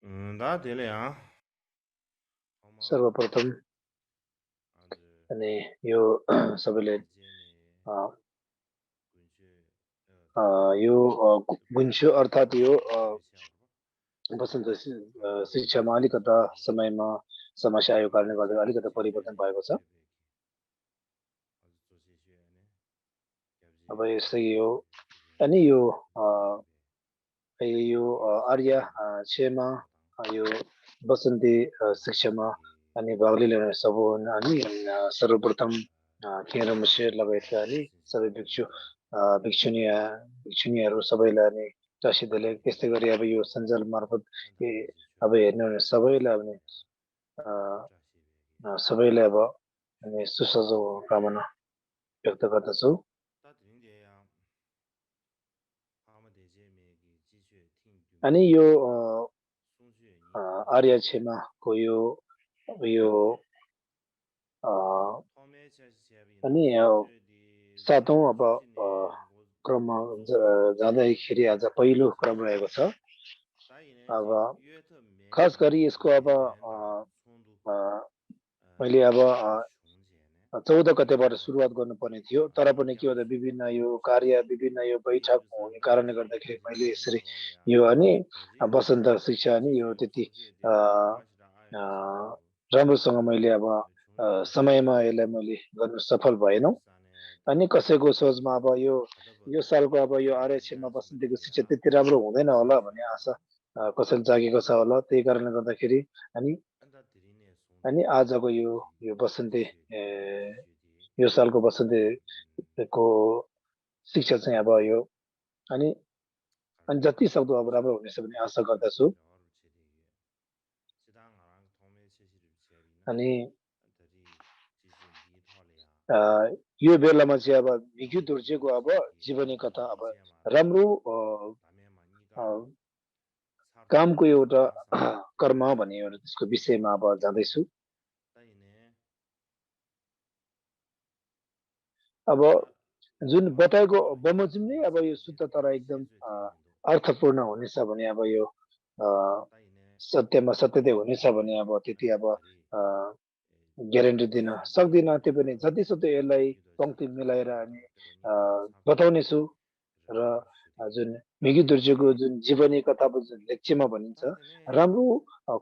다 되래야. सर्वप्रथम अनि यो सबैले अ, यो गुन्स्यो अर्थात् यो वसन्त शिक्षामा अलिकता समयमा समस्या आएको कारणले गर्दा अलिकता परिवर्तन भएको छ। अब यस्तै यो अनि यो आर्य क्षेमा यो वसन्ती शिक्षामा अनि भाग लिइरहने सबैजना अनि सर्वप्रथम केरमसे लगायतका अनि सबै भिक्षुणीहरू सबैलाई अनि चासिँदै त्यस्तै गरी अब यो सञ्जाल मार्फत अब हेर्नु भने सबैलाई अब सबैलाई अब अनि सुसज्जको कामना व्यक्त गर्दछु। अनि यो आर्य क्षेमाको यो अनि सातौं अब क्रममा जाँदाखेरि आज पहिलो क्रम रहेको छ। अब खास गरी यसको अब मैले अब 14 गतेबाट सुरुवात गर्नुपर्ने थियो, तर पनि के भन्दा विभिन्न यो कार्य विभिन्न यो बैठक हुने कारणले गर्दाखेरि मैले यसरी यो अनि वसन्त शिक्षा अनि यो त्यति राम्रोसँग मैले अब समयमा यसलाई मैले गर्न सफल भएनौँ। अनि कसैको सोचमा अब यो सालको अब यो आरएसएमा वसन्तीको शिक्षा त्यति राम्रो हुँदैन होला भन्ने आशा कसैले जागेको छ होला। त्यही कारणले गर्दाखेरि अनि अनि आजको यो वसन्ती यो सालको वसन्तीको शिक्षा चाहिँ अब यो अनि अनि जति सक्दो अब राम्रो हुनेछ भन्ने आशा गर्दछु। अनि यो बेलामा चाहिँ अब भिखु दुर्जेको अब जीवनी कथा अब राम्रो कामको एउटा कर्म भन्ने एउटा त्यसको विषयमा अब जाँदैछु। अब जुन बताएको बमोजिम नै अब यो शुद्ध तर एकदम अर्थपूर्ण हुनेछ भने अब यो सत्यमा सत्य चाहिँ हुनेछ भने अब त्यति अब ग्यारेन्टी दिन सक्दिनँ। त्यो पनि जति सक्दो यसलाई पङ्क्ति मिलाएर अनि बताउने छु र जुन मिगी दुर्जेको जुन जीवनी कथा जुन लेक्चेमा भनिन्छ राम्रो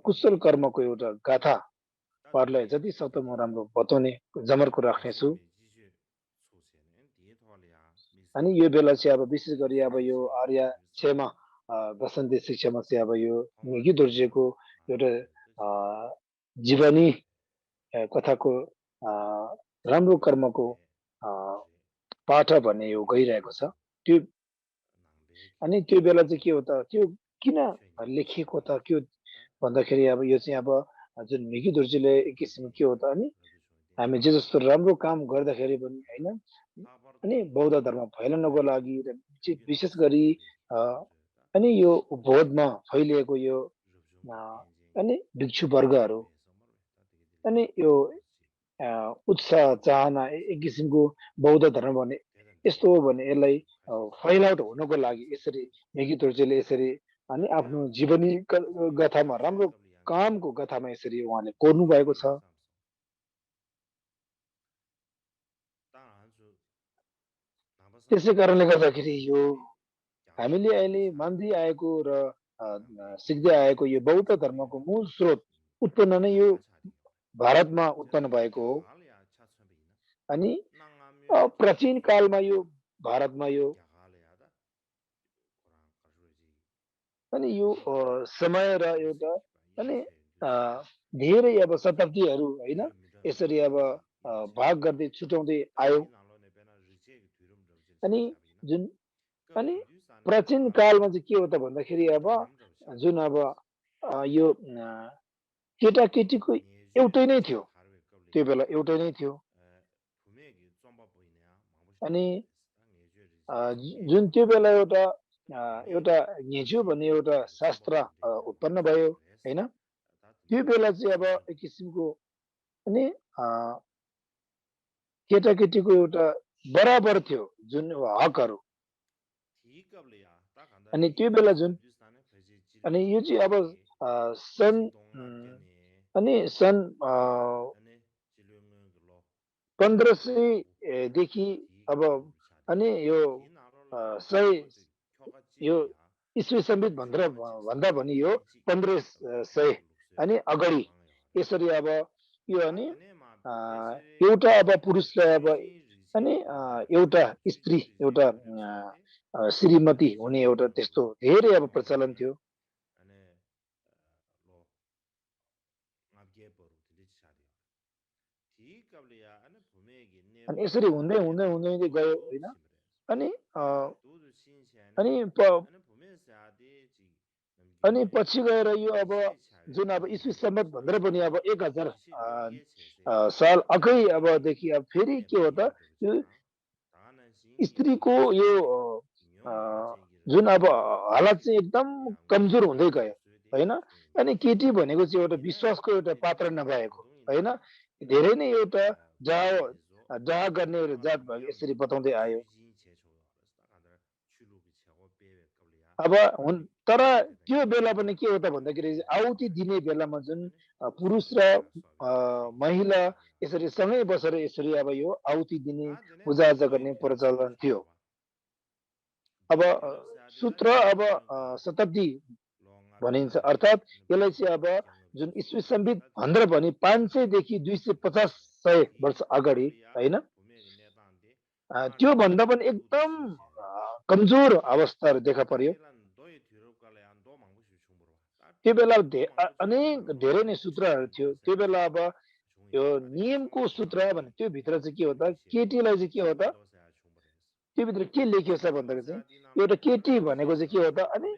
कुशल कर्मको एउटा गाथा पाठलाई जति सक्दो म राम्रो बताउने जमर्को राख्नेछु। अनि यो बेला चाहिँ अब विशेष गरी अब यो आर्य क्षेमा वसन्ती शिक्षामा चाहिँ अब यो मिगी दुर्जेको एउटा जीवनी कथाको राम्रो कर्मको पाठ भन्ने यो गइरहेको छ। त्यो अनि त्यो बेला चाहिँ के हो त त्यो किन लेखिएको त के भन्दाखेरि अब यो चाहिँ अब जुन मिगी दुर्जेले एक किसिम के हो त अनि हामी जे जस्तो राम्रो काम गर्दाखेरि पनि होइन अनि बौद्ध धर्म फैलाउनको लागि र विशेष गरी अनि यो बोधमा फैलिएको यो अनि भिक्षु वर्गहरू अनि यो उत्साह चाहना एक किसिमको बौद्ध धर्म भने यस्तो हो भने यसलाई फैलाउट हुनको लागि यसरी मेगी दोर्जेले यसरी अनि आफ्नो जीवनी गाथामा राम्रो कामको गाथामा यसरी उहाँले कोर्नु भएको छ। त्यसै कारणले गर्दाखेरि यो हामीले अहिले मान्दै आएको र सिक्दै आएको यो बौद्ध धर्मको मूल स्रोत उत्पन्न नै यो भारतमा उत्पन्न भएको हो। अनि प्राचीन कालमा यो भारतमा यो अनि यो समय र एउटा अनि धेरै अब शताब्दीहरू होइन यसरी अब भाग गर्दै छुट्याउँदै आयो। अनि जुन अनि प्राचीन कालमा चाहिँ के हो त भन्दाखेरि अब जुन अब यो केटाकेटीको एउटै नै थियो, त्यो बेला एउटै नै थियो। अनि जुन त्यो बेला एउटा एउटा घिच्यो भन्ने एउटा शास्त्र उत्पन्न भयो होइन। त्यो बेला चाहिँ अब एक किसिमको अनि केटाकेटीको एउटा बराबर थियो जुन हकहरू। अनि त्यो बेला जुन अनि यो चाहिँ अब सन् अनि सन् 1500 देखि अब अनि यो 100 यो ईस्वी संवित भनेर भन्दा पनि यो 1500 अनि अगाडि यसरी अब यो अनि अ, एउटा अब पुरुषलाई अब अनि एउटा स्त्री एउटा श्रीमती हुने एउटा त्यस्तो धेरै अब प्रचलन थियो अनि यसरी हुँदै हुँदै हुँदै हुँदै गयो होइन अनि अ, अनि अनि पछि गएर यो अब जुन अब ईस्वी सम्मत भनेर पनि अब 1000 साल अघि अबदेखि अब फेरि के हो त यो स्त्रीको यो अ, जुन अब हालत चाहिँ एकदम कमजोर हुँदै गयो होइन अनि केटी भनेको चाहिँ एउटा विश्वासको एउटा पात्र नभएको होइन धेरै नै एउटा डाहा गर्ने एउटा जात भएको यसरी बताउँदै आयो अब हुन तर त्यो बेला पनि के हो त भन्दाखेरि आहुति दिने बेलामा जुन पुरुष र महिला यसरी सँगै बसेर यसरी अब यो आहुति दिने पूजाआजा गर्ने प्रचलन थियो अब सूत्र अब शताब्दी भनिन्छ अर्थात् यसलाई चाहिँ अब जुन ईस्वी संवित भनेर भने 500 देखि 250 100 वर्ष अगाडि होइन त्यो भन्दा पनि एकदम कमजोर अवस्थाहरू देखा पर्यो त्यो बेला अनेक धेरै नै सूत्रहरू थियो त्यो बेला अब यो नियमको सूत्र भने त्यो भित्र चाहिँ के हो त केटीलाई चाहिँ के हो त त्यो भित्र के लेखियो छ भन्दाखेरि चाहिँ एउटा केटी भनेको चाहिँ के हो त अनि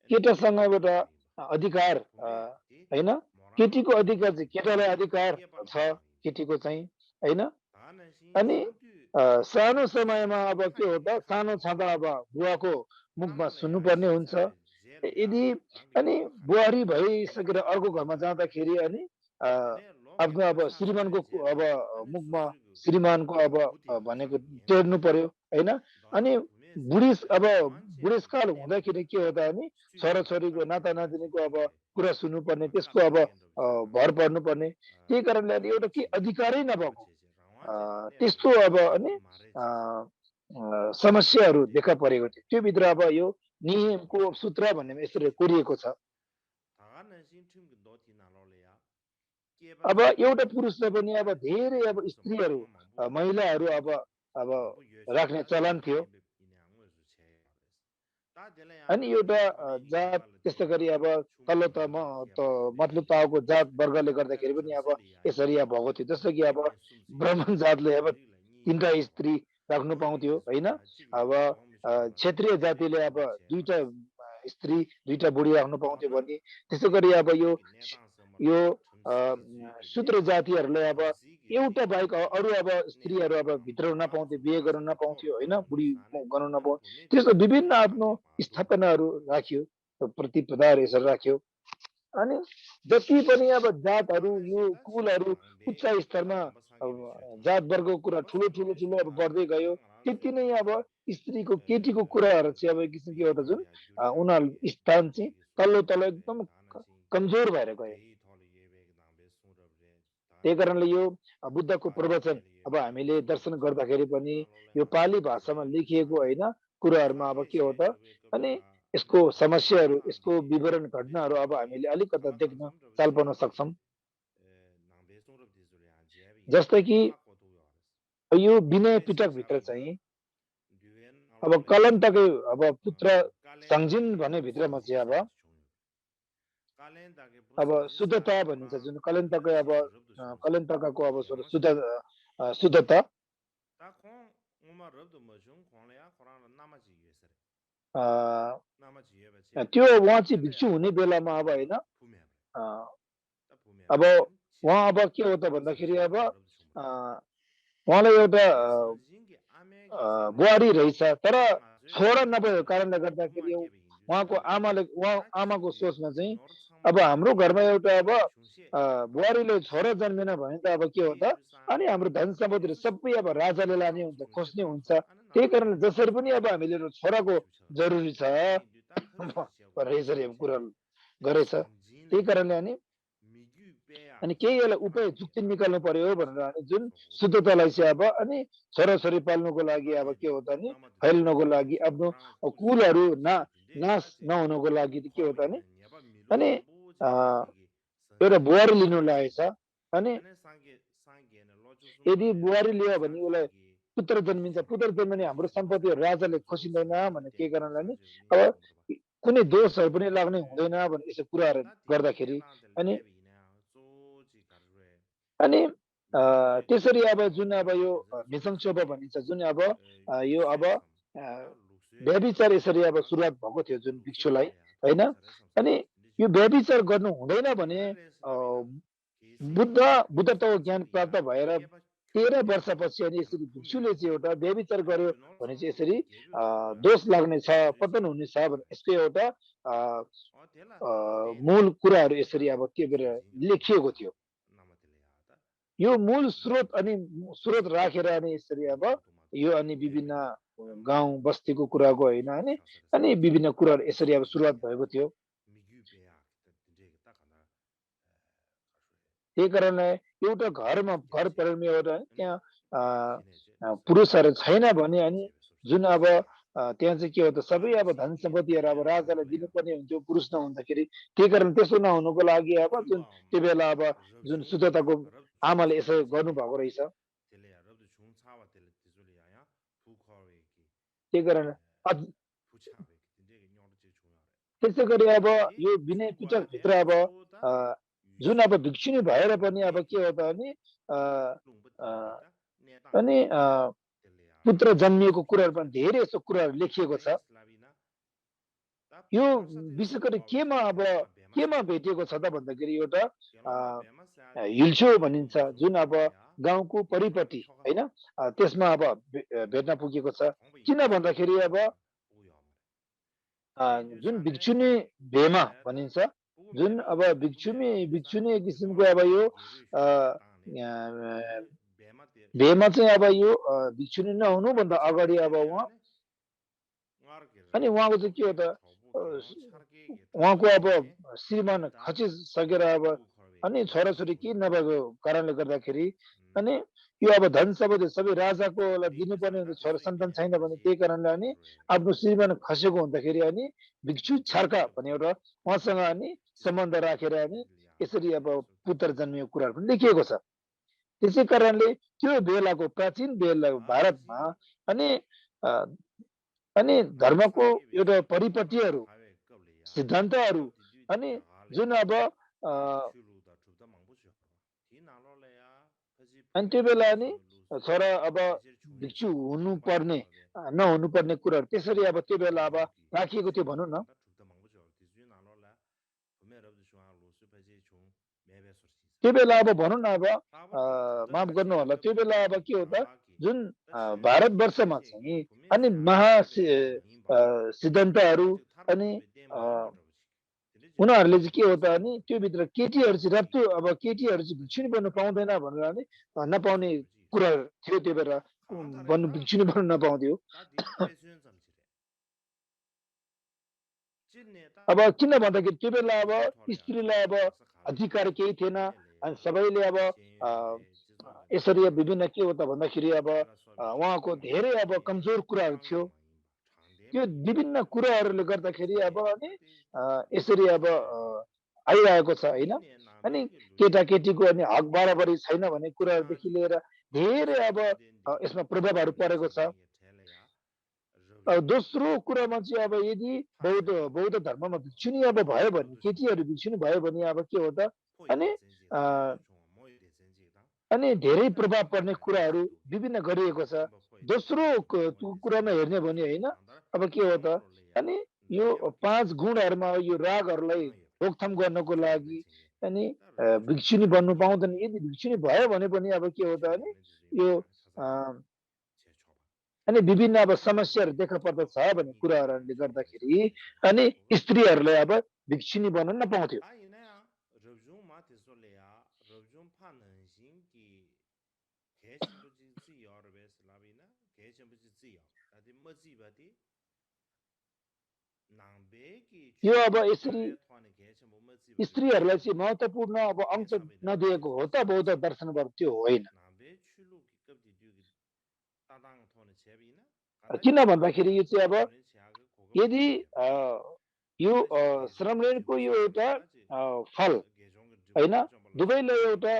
केटासँग एउटा अधिकार होइन केटीको अधिकार चाहिँ केटालाई अधिकार छ केटीको चाहिँ होइन अनि सानो समयमा अब के हो त सानो छँदा अब बुवाको मुखमा सुन्नुपर्ने हुन्छ यदि अनि बुहारी भइसकेर अर्को घरमा जाँदाखेरि अनि आफ्नो अब श्रीमानको अब मुखमा श्रीमानको अब भनेको टेर्नु पर्यो होइन अनि अब बुढेसकाल हुँदाखेरि के हो त अनि छोराछोरीको नाता नातिनीको अब कुरा सुन्नुपर्ने त्यसको अब भर पर्नुपर्ने त्यही कारणले अनि एउटा के अधिकारै नभएको त्यस्तो अब अनि समस्याहरू देखा परेको थियो त्यो भित्र अब यो नियमको सूत्र भन्नेमा यसरी कोरिएको छ अब एउटा पुरुषले पनि अब धेरै अब स्त्रीहरू महिलाहरू अब राख्ने चलन थियो अनि एउटा जात त्यस्तै गरी अब तल्लो माथिल्लो तहको जात वर्गले गर्दाखेरि पनि अब यसरी अब भएको थियो जस्तो कि अब ब्राह्मण जातले अब 3टा स्त्री राख्नु पाउँथ्यो होइन अब क्षेत्रीय जातिले अब 2टा स्त्री 2टा बुढी राख्नु पाउँथ्यो भने त्यसै गरी अब यो शूद्र जातिहरूले अब एउटा बाहेक अरू अब स्त्रीहरू अब भित्र नपाउँथे बिहे गर्न नपाउँथ्यो होइन बुढी गर्न नपाउँथ्यो त्यस्तो विभिन्न आफ्नो स्थापनाहरू राख्यो प्रतिपदाहरू यसरी राख्यो अनि जति पनि अब जातहरू यो कुलहरू उच्च स्तरमा जात वर्गको कुरा ठुलो ठुलो ठुलो अब बढ्दै गयो त्यति नै अब स्त्रीको केटीको कुराहरू चाहिँ अब एक किसिमको एउटा जुन उनीहरू स्थान चाहिँ तल्लो तल्लो एकदम कमजोर भएर गयो त्यही कारणले यो बुद्धको प्रवचन अब हामीले दर्शन गर्दाखेरि पनि यो पाली भाषामा लेखिएको होइन कुराहरूमा अब के हो त अनि यसको समस्याहरू यसको विवरण घटनाहरू अब हामीले अलिकता देख्न चाल पाउन सक्छौँ जस्तै कि यो विनय पिटक भित्र चाहिँ अब कलन्तकै अब पुत्र सङ्जिन भन्ने भित्रमा चाहिँ अब शुद्धता भनिन्छ जुन कलन्तकै अब कलन्तकाको अब शुद्धता त्यो उहाँ चाहिँ भिक्षु हुने बेलामा अब होइन अब उहाँ अब के हो त भन्दाखेरि अब उहाँलाई एउटा बुहारी रहेछ तर छोरा नभएको कारणले गर्दाखेरि उहाँको आमाको सोचमा चाहिँ अब हाम्रो घरमा एउटा अब बुहारीले छोरा जन्मेन भने त अब के हो त अनि हाम्रो धन सम्पत्तिहरू सबै अब राजाले लाने हुन्छ खोज्ने हुन्छ त्यही कारणले जसरी पनि अब हामीले छोराको जरुरी छ यसरी कुरा गरेछ त्यही कारणले अनि केही एउटा उपाय जुक्ति निकाल्नु पर्यो भनेर अनि जुन शुद्धतालाई चाहिँ अब अनि छोराछोरी पाल्नुको लागि अब के हो त नि फैल्नको लागि आफ्नो कुलहरू नाश नहुनको लागि के हो त नि अनि एउटा बुहारी लिनु लागेछ अनि यदि बुहारी लियो भने उसलाई पुत्र जन्मिन्छ पुत्र जन्मिने हाम्रो सम्पत्तिहरू राजाले खोसिँदैन भने के कारणले नि अब कुनै दोषहरू पनि लाग्ने हुँदैन भन्ने यस्तो कुराहरू गर्दाखेरि अनि अनि त्यसरी अब जुन अब यो निसंक्षोभ भनिन्छ जुन अब यो अब व्यभिचार यसरी अब सुरुवात भएको थियो जुन भिक्षुलाई होइन अनि यो व्यभिचार गर्नु हुँदैन भने बुद्धत्वको ज्ञान प्राप्त भएर 13 वर्षपछि अनि यसरी भिक्षुले चाहिँ एउटा व्यभिचार गर्यो भने चाहिँ यसरी दोष लाग्नेछ पतन हुनेछ भने यसको एउटा मूल कुराहरू यसरी अब त्यो बेर लेखिएको थियो यो मूल स्रोत राखेर अनि यसरी अब यो अनि विभिन्न गाउँ बस्तीको कुराको होइन अनि विभिन्न कुराहरू यसरी अब सुरुवात भएको थियो त्यही कारणले एउटा घर परिवारमा एउटा त्यहाँ पुरुषहरू छैन भने अनि जुन अब त्यहाँ चाहिँ के हो त सबै अब धन सम्पत्तिहरू अब राजालाई दिनुपर्ने हुन्थ्यो पुरुष नहुँदाखेरि त्यही कारण त्यसो नहुनुको लागि अब जुन त्यो बेला अब जुन शुद्धताको आमाले यसो गर्नुभएको रहेछ त्यही कारण त्यसै गरी अब यो विनय पिटकभित्र अब जुन अब भिक्षुनी भएर पनि अब के हो त अनि पुत्र जन्मिएको कुराहरू पनि धेरै यस्तो कुराहरू लेखिएको छ यो विशेष गरी केमा भेटिएको छ त भन्दाखेरि एउटा हिल्छो भनिन्छ जुन अब गाउँको परिपट्टि होइन त्यसमा अब भेट्न पुगेको छ किन भन्दाखेरि अब जुन भिक्षुनी भेमा भनिन्छ जुन अब भिक्षुनी किसिमको अब यो भेमा चाहिँ अब यो भिक्षुनी नहुनुभन्दा अगाडि अब उहाँ अनि उहाँको चाहिँ के हो त उहाँको अब श्रीमान खचिसकेर अब अनि छोराछोरी केही नभएको कारणले गर्दाखेरि अनि यो अब धन सम्पत्ति सबै राजाको दिनुपर्ने हुन्छ छोरा सन्तान छैन भने त्यही कारणले अनि आफ्नो श्रीमान खसेको हुँदाखेरि अनि भिक्षु छार्का भन्ने एउटा उहाँसँग अनि सम्बन्ध राखेर अनि यसरी अब पुत्र जन्मिएको कुराहरू पनि लेखिएको छ त्यसै कारणले त्यो बेलाको प्राचीन बेला भारतमा अनि धर्मको एउटा परिपट्टिहरू सिद्धान्तहरू अनि जुन अब अनि त्यो बेला अनि छोरा अब भिक्षु हुनुपर्ने नहुनुपर्ने कुराहरू त्यसरी अब त्यो बेला अब राखिएको थियो भनौँ न त्यो बेला अब भनौँ न अब माफ गर्नु होला त्यो बेला अब के हो त जुन भारतवर्षमा चाहिँ अनि सिद्धान्तहरू अनि उनीहरूले चाहिँ के हो त अनि त्यो भित्र केटीहरू चाहिँ रप्तु अब केटीहरू चाहिँ भिक्षुनी बन्नु पाउँदैन भनेर अनि नपाउने कुराहरू थियो त्यो बेला भिक्षुनी बन्नु नपाउँथ्यो अब किन भन्दाखेरि त्यो बेला अब स्त्रीलाई अब अधिकार केही थिएन अनि सबैले अब यसरी विभिन्न के हो त भन्दाखेरि अब उहाँको धेरै अब कमजोर कुराहरू थियो त्यो विभिन्न कुराहरूले गर्दाखेरि अब अनि यसरी अब आइरहेको छ होइन अनि केटाकेटीको अनि हक बराबरी छैन भन्ने कुराहरूदेखि लिएर धेरै अब यसमा प्रभावहरू परेको छ दोस्रो कुरामा चाहिँ अब यदि बौद्ध धर्ममा भिक्षुनी अब भयो भने केटीहरू भिक्षुनी भयो भने अब के हो त अनि धेरै प्रभाव पर्ने कुराहरू विभिन्न गरिएको छ दोस्रो कुरामा हेर्ने भने होइन अब के हो त अनि यो 5 गुणहरूमा यो रागहरूलाई रोकथाम गर्नको लागि अनि भिक्षुनी बन्नु पाउँदैन यदि भिक्षुनी भयो भने पनि अब के हो त अनि यो अनि विभिन्न अब समस्याहरू देखा पर्दछ भन्ने कुराहरूले गर्दाखेरि अनि स्त्रीहरूलाई अब भिक्षुनी बन्न नपाउँथ्यो यो अब यसरी स्त्रीहरूलाई चाहिँ महत्त्वपूर्ण अब अंश नदिएको हो त बौद्ध दर्शनबाट त्यो होइन किन भन्दाखेरि यो चाहिँ अब यदि यो श्रमणको यो एउटा फल होइन दुवैलाई एउटा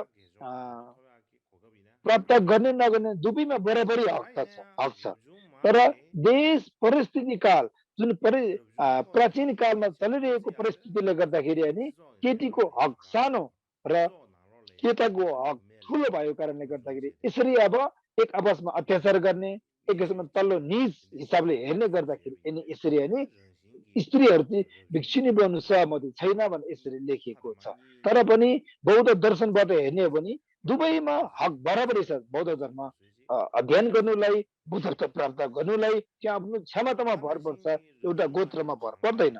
प्राप्त गर्ने नगर्ने दुवैमा बराबरी हक छ तर देश परिस्थिति काल जुन प्राचीन कालमा चलिरहेको परिस्थितिले गर्दाखेरि अनि केटीको हक सानो र केटाको हक ठुलो भएको कारणले गर्दाखेरि यसरी अब एक आपसमा अत्याचार गर्ने एक किसिममा तल्लो निज हिसाबले हेर्ने गर्दाखेरि अनि यसरी अनि स्त्रीहरू चाहिँ भिक्षुनी बन्नु सहमति छैन भनेर यसरी लेखिएको छ तर पनि बौद्ध दर्शनबाट हेर्ने हो भने दुवैमा हक बराबरी छ बौद्ध धर्म अध्ययन गर्नुलाई बुद्धत्व प्राप्त गर्नुलाई त्यहाँ आफ्नो क्षमतामा भर पर्छ एउटा गोत्रमा भर पर्दैन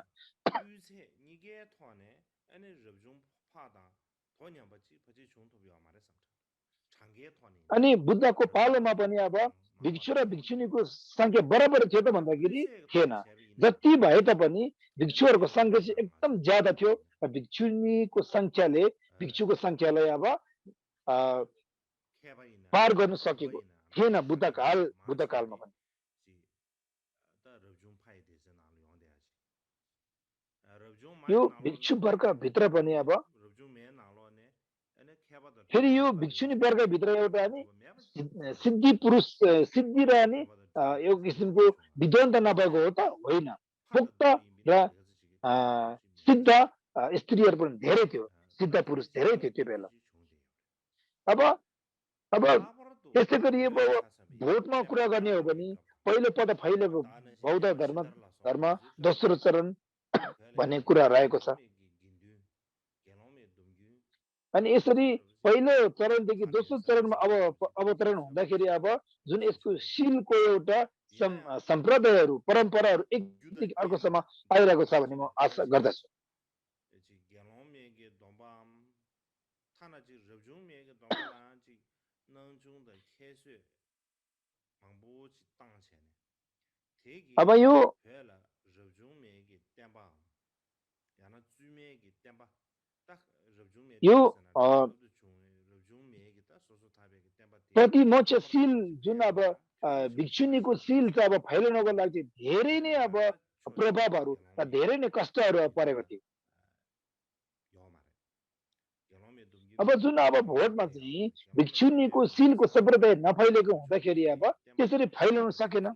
अनि बुद्धको पालोमा पनि अब भिक्षु र भिक्षुनीको संख्या बराबर थियो त भन्दाखेरि थिएन जति भए तापनि भिक्षुहरूको संख्या चाहिँ एकदम ज्यादा थियो र भिक्षुनीको संख्याले भिक्षुको संख्यालाई अब पार गर्न सकेको थिएन बुद्धकालमा पनि यो भिक्षु वर्गभित्र पनि अब फेरि यो भिक्षुनी वर्गभित्र एउटा नि सिद्धि पुरुष सिद्धि र नि यो किसिमको विद्वान्त नभएको हो त होइन मुक्त र सिद्ध स्त्रीहरू पनि धेरै थियो सिद्ध पुरुष धेरै थियो त्यो बेला अब त्यसै गरी अब भोटमा कुरा गर्ने हो भने पहिलो पद फैलेको बौद्ध धर्म दोस्रो चरण भन्ने कुरा रहेको छ अनि यसरी पहिलो चरणदेखि दोस्रो चरणमा अवतरण हुँदाखेरि अब जुन यसको शीलको एउटा सम्प्रदायहरू परम्पराहरू एक अर्कोसँग आइरहेको छ भन्ने म आशा गर्दछु अब यो प्रतिमोक्षशील जुन अब भिक्षुनीको शील चाहिँ अब फैलिनको लागि धेरै नै अब प्रभावहरू र धेरै नै कष्टहरू परेको थियो अब जुन अब भोटमा चाहिँ भिक्षुनीको शीलको सम्प्रदाय नफैलेको हुँदाखेरि अब त्यसरी फैलिन सकेन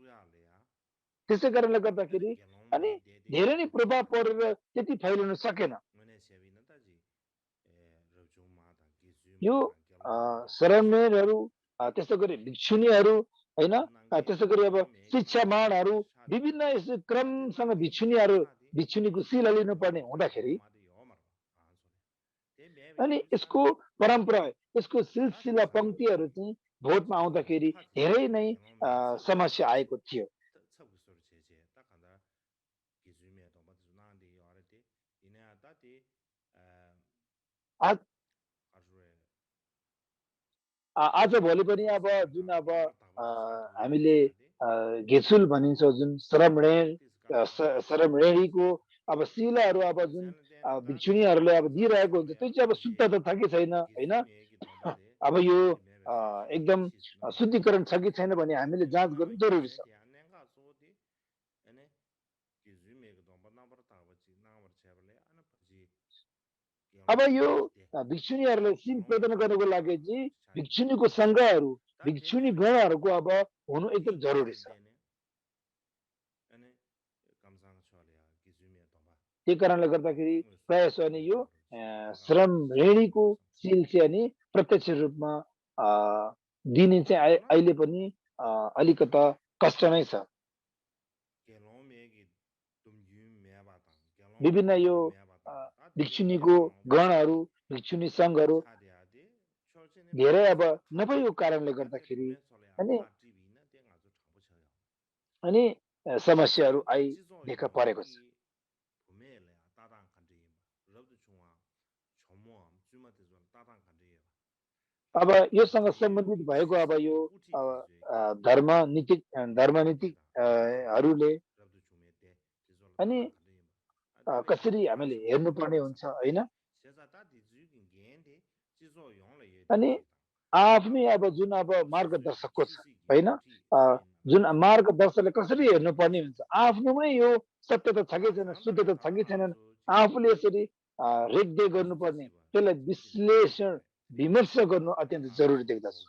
त्यसै कारणले गर्दाखेरि अनि धेरै नै प्रभाव परेर त्यति फैलिन सकेन यो शरणहरू त्यसै गरी भिक्षुनीहरू हैन त्यसै गरी अब शिक्षामानहरू विभिन्न यस्तो क्रमसँग भिक्षुनीको शिला लिनुपर्ने हुँदाखेरि अनि यसको परम्परा यसको सिलसिला पंक्तिहरू चाहिँ भोटमा आउँदाखेरि धेरै नै समस्या आएको थियो आज भोलि पनि अब जुन अब हामीले घेचुल भनिन्छ जुन श्रमणेरीको अब शिलाहरू अब जुन भिक्षुनीहरूले अब दिइरहेको हुन्छ त्यो चाहिँ अब शुद्ध त छ कि छैन हैन अब यो एकदम शुद्धिकरण छ कि छैन भने हामीले जाँच गर्नु जरुरी छ अब यो भिक्षुनीहरूलाई सिल प्रदान गर्नको लागि चाहिँ भिक्षुनीको संघहरू भिक्षुनी गणहरूको अब हुनु एकदम जरुरी छ त्यही कारणले गर्दाखेरि प्रायः अनि यो श्रम ऋणीको सिल चाहिँ अनि प्रत्यक्ष रूपमा दिने चाहिँ अहिले पनि अलिकता कष्ट नै छ विभिन्न यो भिक्षुनीको गणहरू भिक्षुनी संघहरू धेरै अब नभएको कारणले गर्दाखेरि अनि समस्याहरू देखा परेको छ अब योसँग सम्बन्धित भएको अब यो धर्मनीतिकहरूले अनि कसरी हामीले हेर्नुपर्ने हुन्छ होइन। अनि आफ्नै अब जुन अब मार्गदर्शकको छ होइन, जुन मार्गदर्शकले कसरी हेर्नुपर्ने हुन्छ, आफ्नोमै यो सत्यता छ कि छैन, शुद्धता छ कि छैन, आफूले यसरी रेखदेख गर्नुपर्ने, त्यसलाई विश्लेषण विमर्श गर्नु अत्यन्त जरुरी देख्दछु।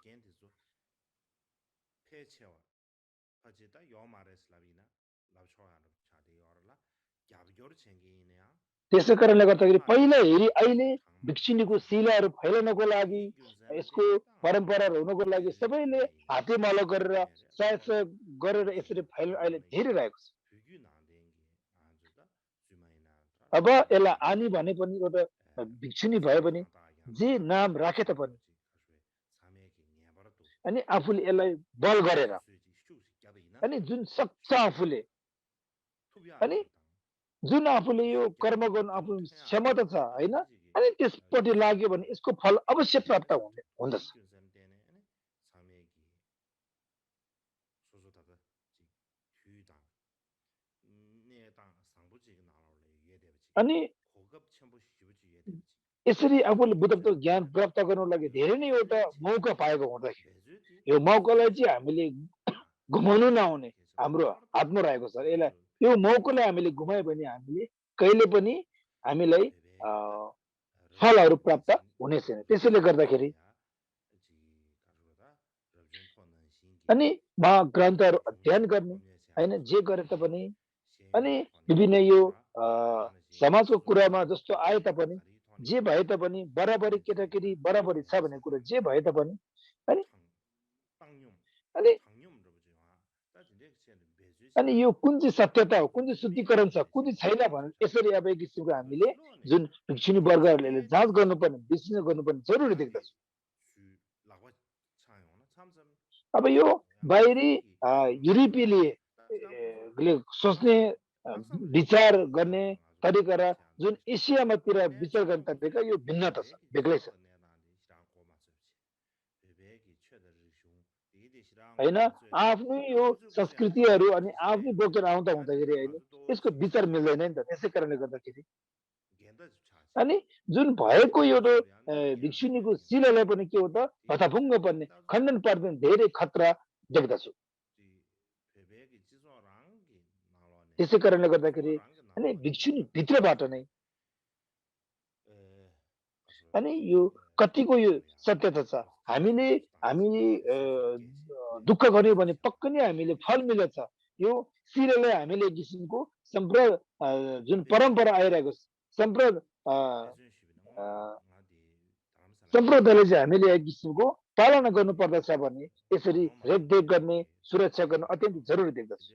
त्यसै कारणले गर्दाखेरि पहिला हेरी अहिले भिक्षुनीको शिलाहरू फैलाउनको लागि, यसको परम्पराहरू हुनको लागि सबैले हातेमालो गरेर सायद गरेर यसरी फैलाउन अहिले धेरै रहेको छ। अब यसलाई आनी भने पनि एउटा भिक्षुनी भए पनि जे नाम राखे तापनि अनि आफूले यसलाई बल गरेर अनि जुन सक्छ आफूले अनि जुन आफूले यो कर्म गर्नु आफ्नो क्षमता छ होइन, अनि त्यसपट्टि लाग्यो भने यसको फल अवश्य प्राप्त हुँदछ। अनि यसरी आफूले बुद्धत्व ज्ञान प्राप्त गर्नको लागि धेरै नै एउटा मौका पाएको हुँदाखेरि यो मौकालाई चाहिँ हामीले घुमाउनु नहुने हाम्रो हातमा रहेको छ। यसलाई यो मौकालाई हामीले गुमायो भने हामीले कहिले पनि हामीलाई फलहरू प्राप्त हुने छैन। त्यसैले गर्दाखेरि अनि महाग्रन्थहरू अध्ययन गर्ने होइन, जे गरे तापनि अनि विभिन्न यो समाजको कुरामा जस्तो आए तापनि जे भए तापनि बराबरी केटाकेटी बराबरी छ भन्ने कुरा जे भए तापनि अनि अनि अनि यो कुन चाहिँ सत्यता हो, कुन चाहिँ शुद्धिकरण छ, कुन चाहिँ छैन भनेर यसरी अब एक किसिमको हामीले जुन भिक्षुनी वर्गहरूले जाँच गर्नुपर्ने विश्लेषण गर्नुपर्ने जरुरी देख्दछु। अब यो बाहिरी युरोपेलीले सोच्ने विचार गर्ने तरिका र जुन एसियामातिर विचार गर्ने तरिका यो भिन्नता छ, बेग्लै छ होइन। आफ्नो यो संस्कृतिहरू अनि आफ्नै बोकेर आउँदा हुँदाखेरि होइन यसको विचार मिल्दैन नि त। त्यसै कारणले गर्दाखेरि अनि जुन भएको एउटा भिक्षुनीको शिलालाई पनि के हो त भताभुङ्ग पर्ने खण्डन पर्ने धेरै खतरा देख्दछु। त्यसै कारणले गर्दाखेरि अनि भिक्षुनी भित्रबाट नै अनि यो कतिको यो सत्यता छ, हामी दुःख गर्यो भने पक्कै नै हामीले फल मिल्दछ। यो शिलालाई हामीले एक किसिमको जुन परम्परा आइरहेको सम्प्रदायले चाहिँ हामीले एक किसिमको पालना गर्नु पर्दछ भने यसरी रेखदेख गर्ने सुरक्षा गर्नु अत्यन्त जरुरी देख्दछु।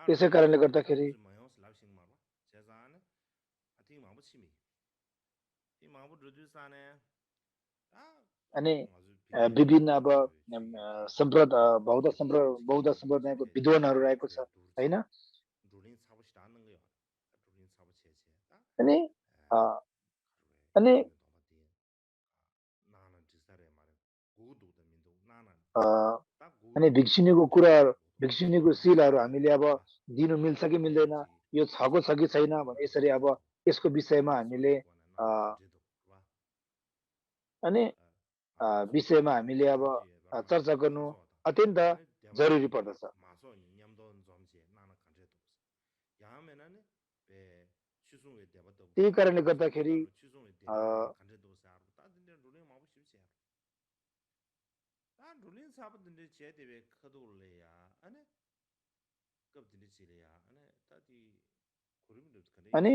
त्यसै कारणले गर्दाखेरि अनि विभिन्न अब बौद्ध सम्प्रदायको विद्वानहरू रहेको छ होइन। अनि अनि अनि भिक्षुनीको शिलाहरू हामीले अब दिनु मिल्छ कि मिल्दैन, यो छको छ कि छैन भने यसरी अब यसको विषयमा हामीले अनि विषयमा हामीले अब चर्चा गर्नु अत्यन्त जरुरी पर्दछ। त्यही कारणले गर्दाखेरि अनि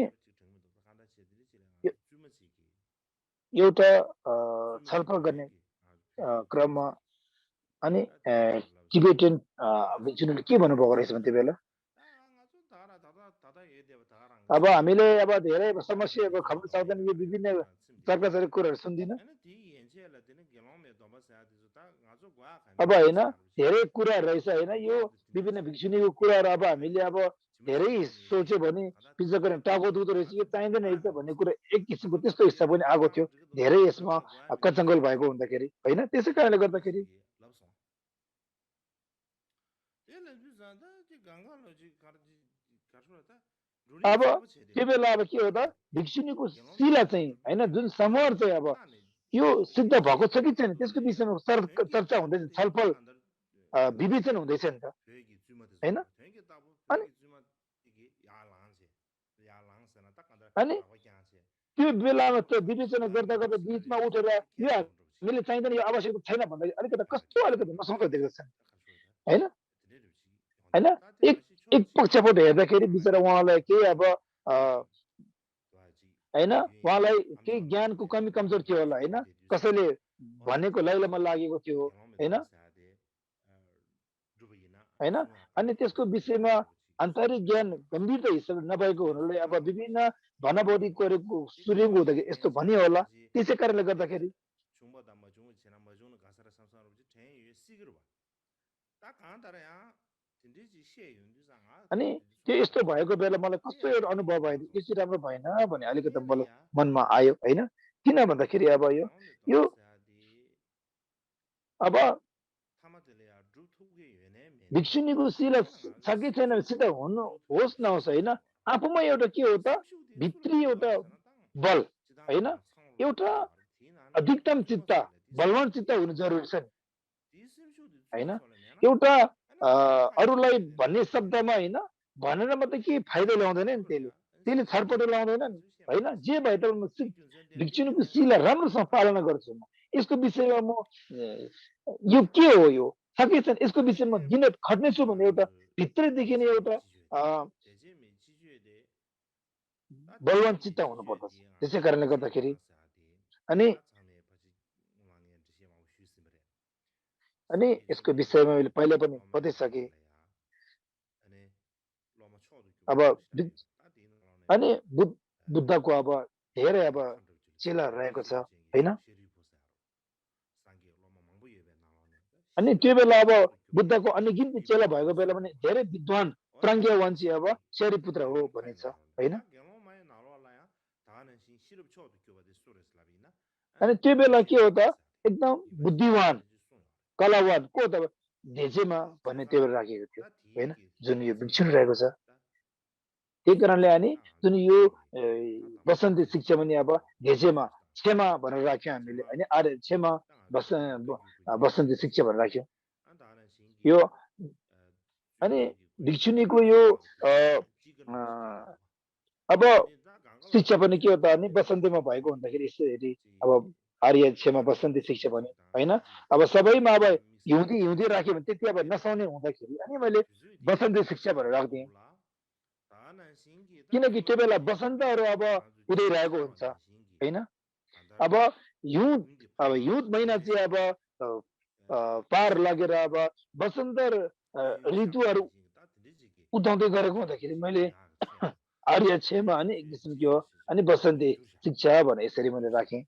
एउटा छलफल गर्ने क्रममा अनि टिबेटन भिक्षुनीले के भन्नुभएको रहेछ भने त्यो बेला अब हामीले अब धेरै समस्या अब खप्न सक्दैन, यो विभिन्न चर्काचर्की कुराहरू सुन्दिनँ अब होइन धेरै कुराहरू रहेछ होइन यो विभिन्न भिक्षुनीको कुराहरू अब हामीले अब धेरै सोच्यो भने विचार गरेर टाउको दुख्दो रहेछ यो चाहिँदैन रहेछ भन्ने कुरा एक किसिमको त्यस्तो हिस्सा पनि आएको थियो धेरै यसमा कचङ्गल भएको हुँदाखेरि होइन त्यसै कारणले गर्दाखेरि अब त्यो बेला अब के हो त भिक्षुनीको शिला चाहिँ होइन जुन समूह चाहिँ अब यो सिद्ध भएको छ कि छैन त्यसको विषयमा चर्चा हुँदैछ छलफल विवेचन हुँदैछ नि त होइन अनि अनि त्यो बेलामा त विवेचना गर्दा गर्दा बिचमा उठेर यो हामीले चाहिँदैन यो आवश्यकता छैन भन्दाखेरि अलिकति कस्तो अलिकति नसक्दो देख्दछ होइन होइन एक एक पक्षबाट हेर्दाखेरि बिचरा उहाँलाई केही अब होइन उहाँलाई केही ज्ञानको कमी कमजोर थियो होला होइन कसैले भनेको लैलामा लागेको थियो होइन होइन अनि त्यसको विषयमा आन्तरिक ज्ञान गम्भीरता हिसाबले नभएको हुनाले अब विभिन्न भनावटी गरेको सुरुङ हुँदाखेरि यस्तो भनियो होला त्यसै कारणले गर्दाखेरि अनि त्यो यस्तो भएको बेला मलाई कस्तो एउटा अनुभव भयो यो चाहिँ राम्रो भएन भने अलिकति मलाई मनमा आयो होइन किन भन्दाखेरि अब यो अब भिक्षुनीको शिला छ कि छैन सिधा हुनु होस् नहोस् होइन आफूमा एउटा के हो त भित्री एउटा बल होइन एउटा अधिकतम चित्त बलवान चित्त हुनु जरुरी छ नि होइन एउटा अरूलाई भन्ने शब्दमा होइन भनेर मात्रै के फाइदा ल्याउँदैन नि त्यसले छरपट ल्याउँदैन नि होइन जे भए त भिक्षुनीको शिला राम्रोसँग पालना गर्छु म यसको विषयमा म यो के हो यो सके छैन यसको विषयमा दिन खट्नेछु भन्ने एउटा भित्रैदेखि नै एउटा बलवान चित्त हुनु पर्दछ त्यसै कारणले गर्दाखेरि अनि यसको विषयमा मैले पहिले पनि बताइसके अब अनि बुद्धको अब धेरै अब चेला रहेको छ होइन अनि त्यो बेला अब बुद्धको अनगिन्ती चेला भएको बेला पनि धेरै विद्वान प्राज्ञवान चाहिँ अब शरीपुत्र हो भनिन्छ होइन अनि त्यो बेला के हो त एकदम बुद्धिवान कलावान को त धेजेमा भन्ने त्यो बेला राखेको थियो होइन जुन यो भिक्षुनी रहेको छ त्यही कारणले अनि जुन यो वसन्ती शिक्षा पनि अब धेजेमा क्षमा भनेर राख्यौँ हामीले होइन आर्य क्षमा वसन्ती शिक्षा भनेर राख्यौँ यो अनि भिक्षुनीको यो अब शिक्षा पनि के हो त अनि वसन्तीमा भएको हुँदाखेरि यसरी अब आर्य क्षमा वसन्ती शिक्षा पनि होइन अब सबैमा अब हिउँदी राख्यो भने त्यति अब नसाउने हुँदाखेरि अनि मैले वसन्ती शिक्षा भनेर राख्दिएँ किनकि त्यो बेला वसन्तहरू अब उदिरहेको हुन्छ होइन अब हिउँद महिना चाहिँ अब पार लागेर अब वसन्त ऋतुहरू उदाउँदै गरेको हुँदाखेरि मैले आर्य क्षमा अनि एक किसिमको हो अनि वसन्ती शिक्षा भने यसरी मैले राखेँ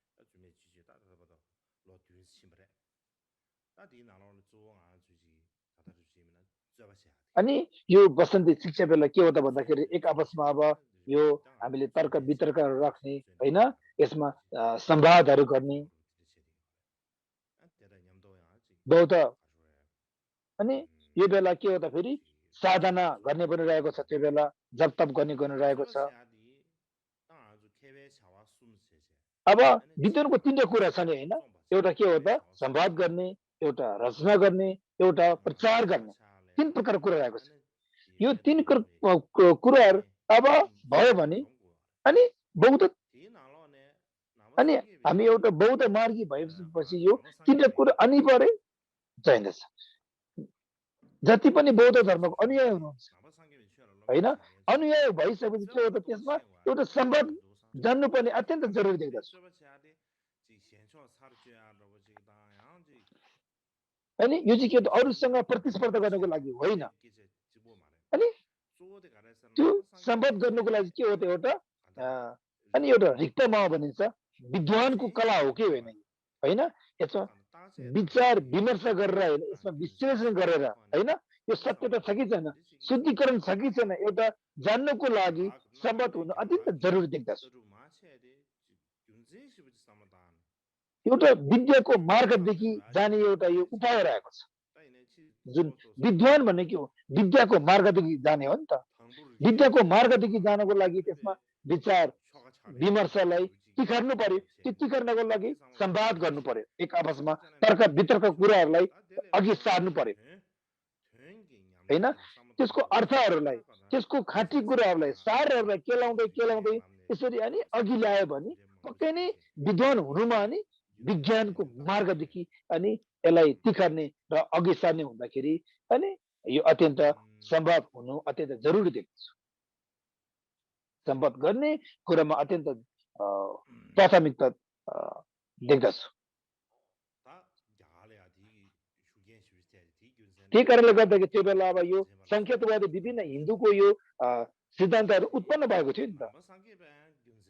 अनि यो वसन्ती शिक्षा बेला के हो त भन्दाखेरि एक आपसमा अब यो हामीले तर्क वितर्कहरू राख्ने होइन यसमा संवादहरू गर्ने बौद्ध अनि यो बेला के हो त फेरि साधना गर्ने पनि रहेको छ त्यो बेला जप तप गर्ने रहेको छ अब विद्वानको तीनवटा कुरा छ नि होइन एउटा के हो त संवाद गर्ने एउटा रचना गर्ने एउटा प्रचार गर्ने तीन प्रकारको कुरा रहेको छ यो तीन कुराहरू अब भयो भने अनि बौद्ध अनि हामी एउटा बौद्ध मार्गी भएपछि यो तीनवटा कुरा अनिवार्य चाहिँदछ जति पनि बौद्ध धर्मको अनुयायी हुनुहुन्छ होइन अनुयायी भइसकेपछि के हो त त्यसमा एउटा संवाद जान्नुपर्ने अत्यन्त जरुरी देख्दछ अनि यो चाहिँ के हो त अरूसँग प्रतिस्पर्धा गर्नको लागि होइन अनि त्यो संवाद गर्नुको लागि के हो त एउटा अनि एउटा रिक्तमा भनिन्छ विद्वानको कला हो कि होइन हैन यसमा विचार विमर्श गरेर हैन यसमा विश्लेषण गरेर हैन यो सत्यता छ कि छैन शुद्धिकरण छ कि छैन एउटा जान्नको लागि सम्मत हुनु अत्यन्त जरुरी देख्दछु एउटा विद्याको मार्गदेखि जाने एउटा यो उपाय रहेको छ जुन विद्वान भन्ने के हो विद्याको मार्गदेखि जाने हो नि त विद्याको मार्गदेखि जानको लागि त्यसमा विचार विमर्शलाई तिखार्नु पर्यो त्यो तिखार्नको लागि संवाद गर्नु पर्यो एक आपसमा तर्क वितर्क कुराहरूलाई अघि सार्नु पर्यो हैन त्यसको अर्थहरूलाई त्यसको खाँटी कुराहरूलाई सारहरूलाई केलाउँदै केलाउँदै यसरी अनि अघि ल्यायो भने पक्कै नै विद्वान हुनुमा अनि विज्ञानको मार्गदेखि अनि यसलाई तिखार्ने र अघि सार्ने हुँदाखेरि अनि यो अत्यन्त सम्भव हुनु अत्यन्त जरुरी देख्छु सम्पद गर्ने कुरामा अत्यन्त प्राथमिकता देख्दछु त्यही कारणले गर्दाखेरि त्यो बेला अब यो संकेतवादी विभिन्न हिन्दूको यो सिद्धान्तहरू उत्पन्न भएको थियो नि त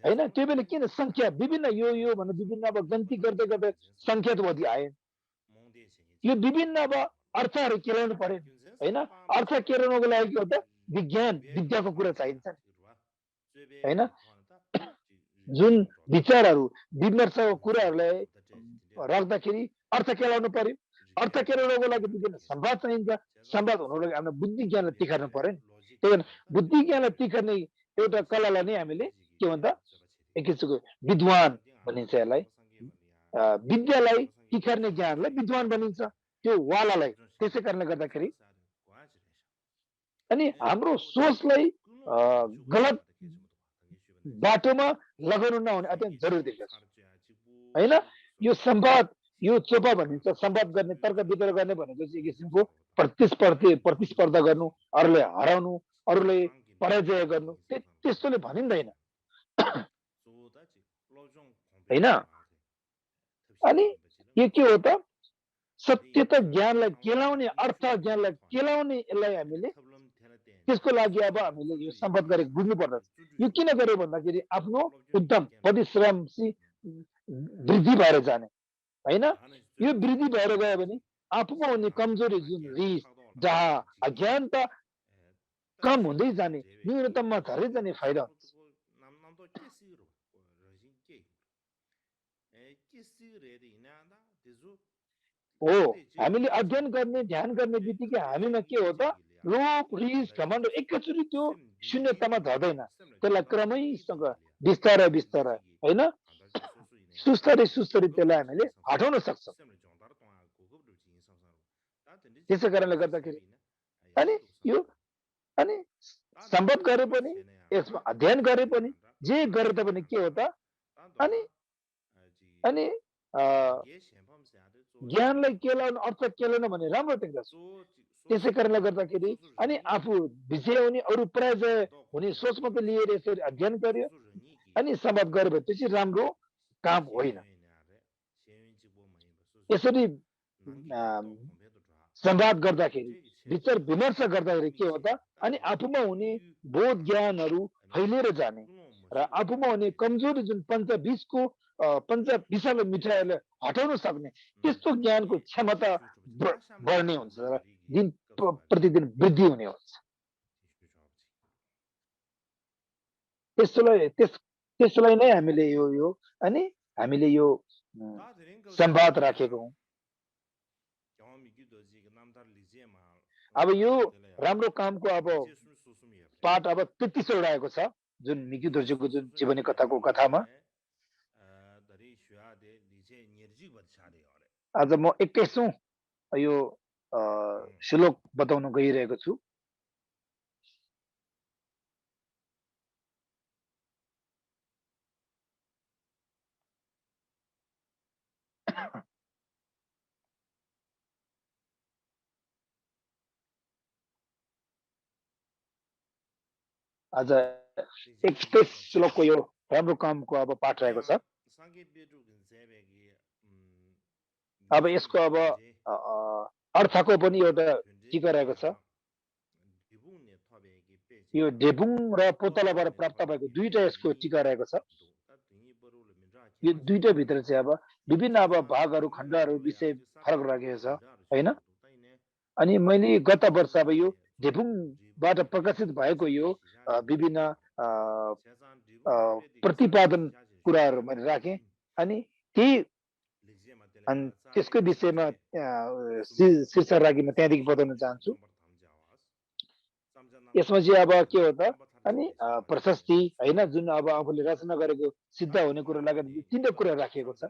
हैन त्यो बेला किन संख्या विभिन्न यो भन्ने विभिन्न अब गन्ती गर्दै गर्दै संकेतवादी आए यो विभिन्न अब अर्थहरू केलाउनु पर्यो हैन अर्थ केलाउनको लागि के हो त विज्ञान विद्याको कुरा चाहिन्छ हैन जुन विचारहरू विमर्शको कुराहरूलाई राख्दाखेरि अर्थ केलाउनु पर्यो अर्थ केलाउनको लागि विभिन्न संवाद चाहिन्छ संवाद हुनको लागि हाम्रो बुद्धि ज्ञानलाई तिखार्नु पर्यो नि त्यही भएर बुद्धि ज्ञानलाई तिखार्ने एउटा कलालाई नै हामीले के भन्छ एक किसिमको विद्वान भनिन्छ यसलाई विद्यालाई तिखार्ने ज्ञानलाई विद्वान भनिन्छ त्यो वालालाई त्यसै कारणले गर्दाखेरि अनि हाम्रो सोचलाई गलत बाटोमा लगाउनु नहुने अत्यन्त जरुरी देख्दछु हैन यो संवाद यो चोपा भनिन्छ संवाद गर्ने तर्क वितर्क गर्ने भनेको चाहिँ एक किसिमको प्रतिस्पर्धा गर्नु अरूलाई हराउनु अरूलाई पराजय गर्नु त्यस्तोले भनिँदैन हैन अनि यो के हो त सत्यता ज्ञानलाई केलाउने अर्थ ज्ञानलाई केलाउने यसलाई हामीले त्यसको लागि अब हामीले यो सम्पद गरेको बुझ्नु पर्दछ यो किन गर्यो भन्दाखेरि आफ्नो उद्यम परिश्रम वृद्धि भएर जाने हैन यो वृद्धि भएर गयो भने आफूमा हुने कमजोरी जुन रिस जहाँ अज्ञानता कम हुँदै जाने न्यूनतममा झर्दै जाने फाइदा हुन्छ हो हामीले अध्ययन गर्ने ध्यान गर्ने बित्तिकै हामीमा के हो त लोभ रिस घमण्ड एकैचोटि त्यो शून्यतामा झर्दैन त्यसलाई क्रमैसँग बिस्तारै बिस्तारै हैन सुस्तरी सुस्तरी त्यसलाई हामीले हटाउन सक्छौँ त्यसै कारणले गर्दाखेरि अनि यो अनि सम्भव गरे पनि यसमा अध्ययन गरे पनि जे गरे तापनि के हो त अनि अनि ज्ञानलाई केलाउन अर्थ केलाउन भने राम्रो देख्दछु त्यसै कारणले गर्दाखेरि अनि आफू विजय हुने अरू पराजय हुने सोच मात्रै लिएर यसरी अध्ययन गर्यो अनि सम्भव गरे भने त्यो चाहिँ राम्रो काम होइन यसरी संवाद गर्दाखेरि विचार विमर्श गर्दाखेरि के हो त अनि आफूमा हुने बोध ज्ञानहरू फैलिएर जाने र आफूमा हुने कमजोरी जुन पञ्चविषको पञ्चविषालु मिठाईलाई हटाउन सक्ने त्यस्तो ज्ञानको क्षमता बढ्ने हुन्छ र दिन प्रतिदिन वृद्धि हुने हुन्छ त्यसलाई नै हामीले यो अनि हामीले यो संवाद राखेको हौँ अब यो राम्रो कामको अब पाठ अब 33 वटा आएको छ जुन मिक्यु दोर्जेको जुन जीवनी कथाको कथामा आज म 21औं यो श्लोक बताउन गइरहेको छु आज 21 श्लोकको यो राम्रो कामको अब पाठ रहेको छ अब यसको अब अर्थको पनि एउटा टीका रहेको छ यो डेबुङ र पोतलाबाट प्राप्त भएको दुईटा यसको टीका रहेको छ यो दुईटा भित्र चाहिँ अब विभिन्न अब भागहरू खण्डहरू विषय फरक राखेको छ हैन। अनि मैले गत वर्ष अब यो धेपुङबाट प्रकाशित भएको यो विभिन्न अ, प्रतिपादन कुराहरू मैले राखेँ अनि त्यही अनि त्यसकै विषयमा शीर्षक राखी म त्यहाँदेखि बताउन चाहन्छु। यसमा चाहिँ अब के हो त अनि प्रशस्ति होइन जुन अब आफूले रचना गरेको सिद्ध हुने कुरो लगायत तिनवटा कुरा राखिएको छ।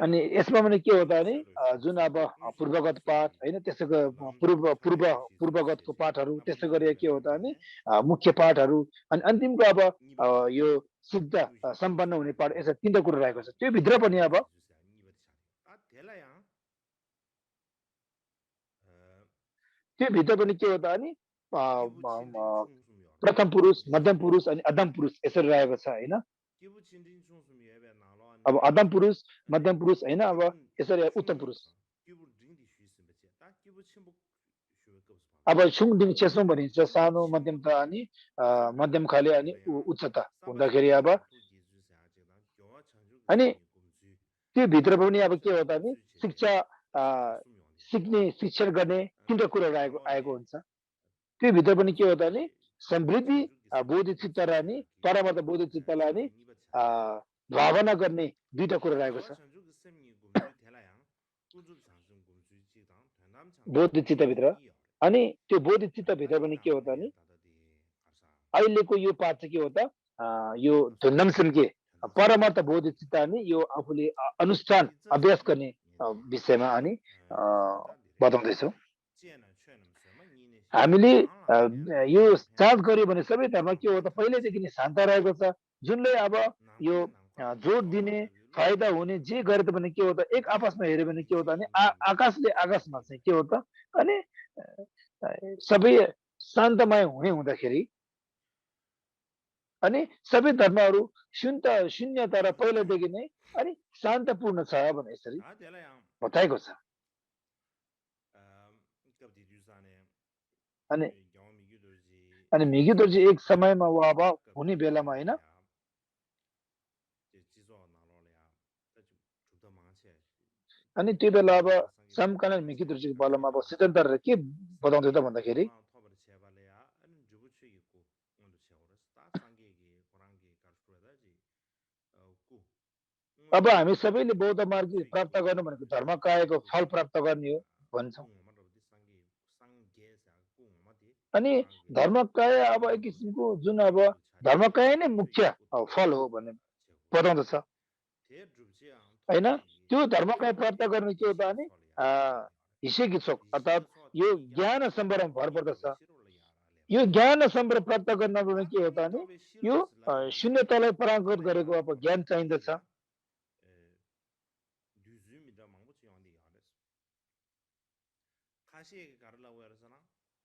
अनि यसमा पनि के हो त भने जुन अब पूर्वगत पाठ होइन त्यसैको पूर्वगतको पाठहरू त्यसै गरी के हो त भने मुख्य पाठहरू अनि अन्तिमको अब यो सिद्ध सम्पन्न हुने पाठ यसरी तिनवटा कुरो रहेको छ। त्यो भित्र पनि अब त्यो भित्र पनि के हो त भने प्रथम पुरुष मध्यम पुरुष अनि अधम पुरुष यसरी रहेको छ होइन। अब अधम पुरुष मध्यम पुरुष होइन अब यसरी उत्तम पुरुष अब छुङदिङ छेसौँ भनिन्छ सानो मध्यमता अनि मध्यम खाले अनि उच्चता हुँदाखेरि अब अनि त्यो भित्र पनि अब के हो त भने शिक्षा सिक्ने शिक्षण गर्ने तिनवटा कुराहरू आएको हुन्छ। त्यो भित्र पनि के हो त भने समृद्धि बौद्धिक चित्तलाई अनि परमार्थ बौद्धिक चित्तलाई अनि भावना गर्ने दुईटा कुरा रहेको छ बौद्धिक चित्तभित्र। अनि त्यो बौद्धिक चित्तभित्र पनि के हो त भने अहिलेको यो पाठ चाहिँ के हो त यो धुन्नम सिन्के परमार्थ बौद्धिक चित्त अनि यो आफूले अनुष्ठान अभ्यास गर्ने विषयमा अनि बताउँदैछौँ। हामीले यो जाँच गर्यो भने सबै धर्म के हो त पहिल्यैदेखि नै शान्त रहेको छ जुनले अब यो जोड दिने फाइदा हुने जे गरे पनि के हो त एक आपसमा हेऱ्यो भने के हो त भने आकाशले आकाशमा चाहिँ के हो त अनि सबै शान्तमय हुने हुँदाखेरि अनि सबै धर्महरू शून्य तर पहिलादेखि नै अनि शान्तपूर्ण छ भने यसरी बताएको छ। अनि अनि मिगी दोर्जी एक समयमा वा अब हुने बेलामा होइन अनि त्यो बेला अब समकालीन मिगी दोर्जीको बेलामा अब सिद्धान्तहरू के बताउँथ्यो त भन्दाखेरि अब हामी सबैले बौद्ध मार्ग प्राप्त गर्नु भनेको धर्म कायको फल प्राप्त गर्ने हो भन्छौँ। अनि धर्मकाय अब एक किसिमको जुन अब धर्मकाय नै मुख्य फल हो भन्ने बताउँदछ होइन। त्यो धर्मकाय प्राप्त गर्ने के हो त भने हिसेकी चोक अर्थात् यो ज्ञान सम्बरमा भर पर्दछ। यो ज्ञान सम्बर प्राप्त गर्न के हो त भने यो शून्यतालाई पराङ्कृत गरेको अब ज्ञान चाहिँदछ।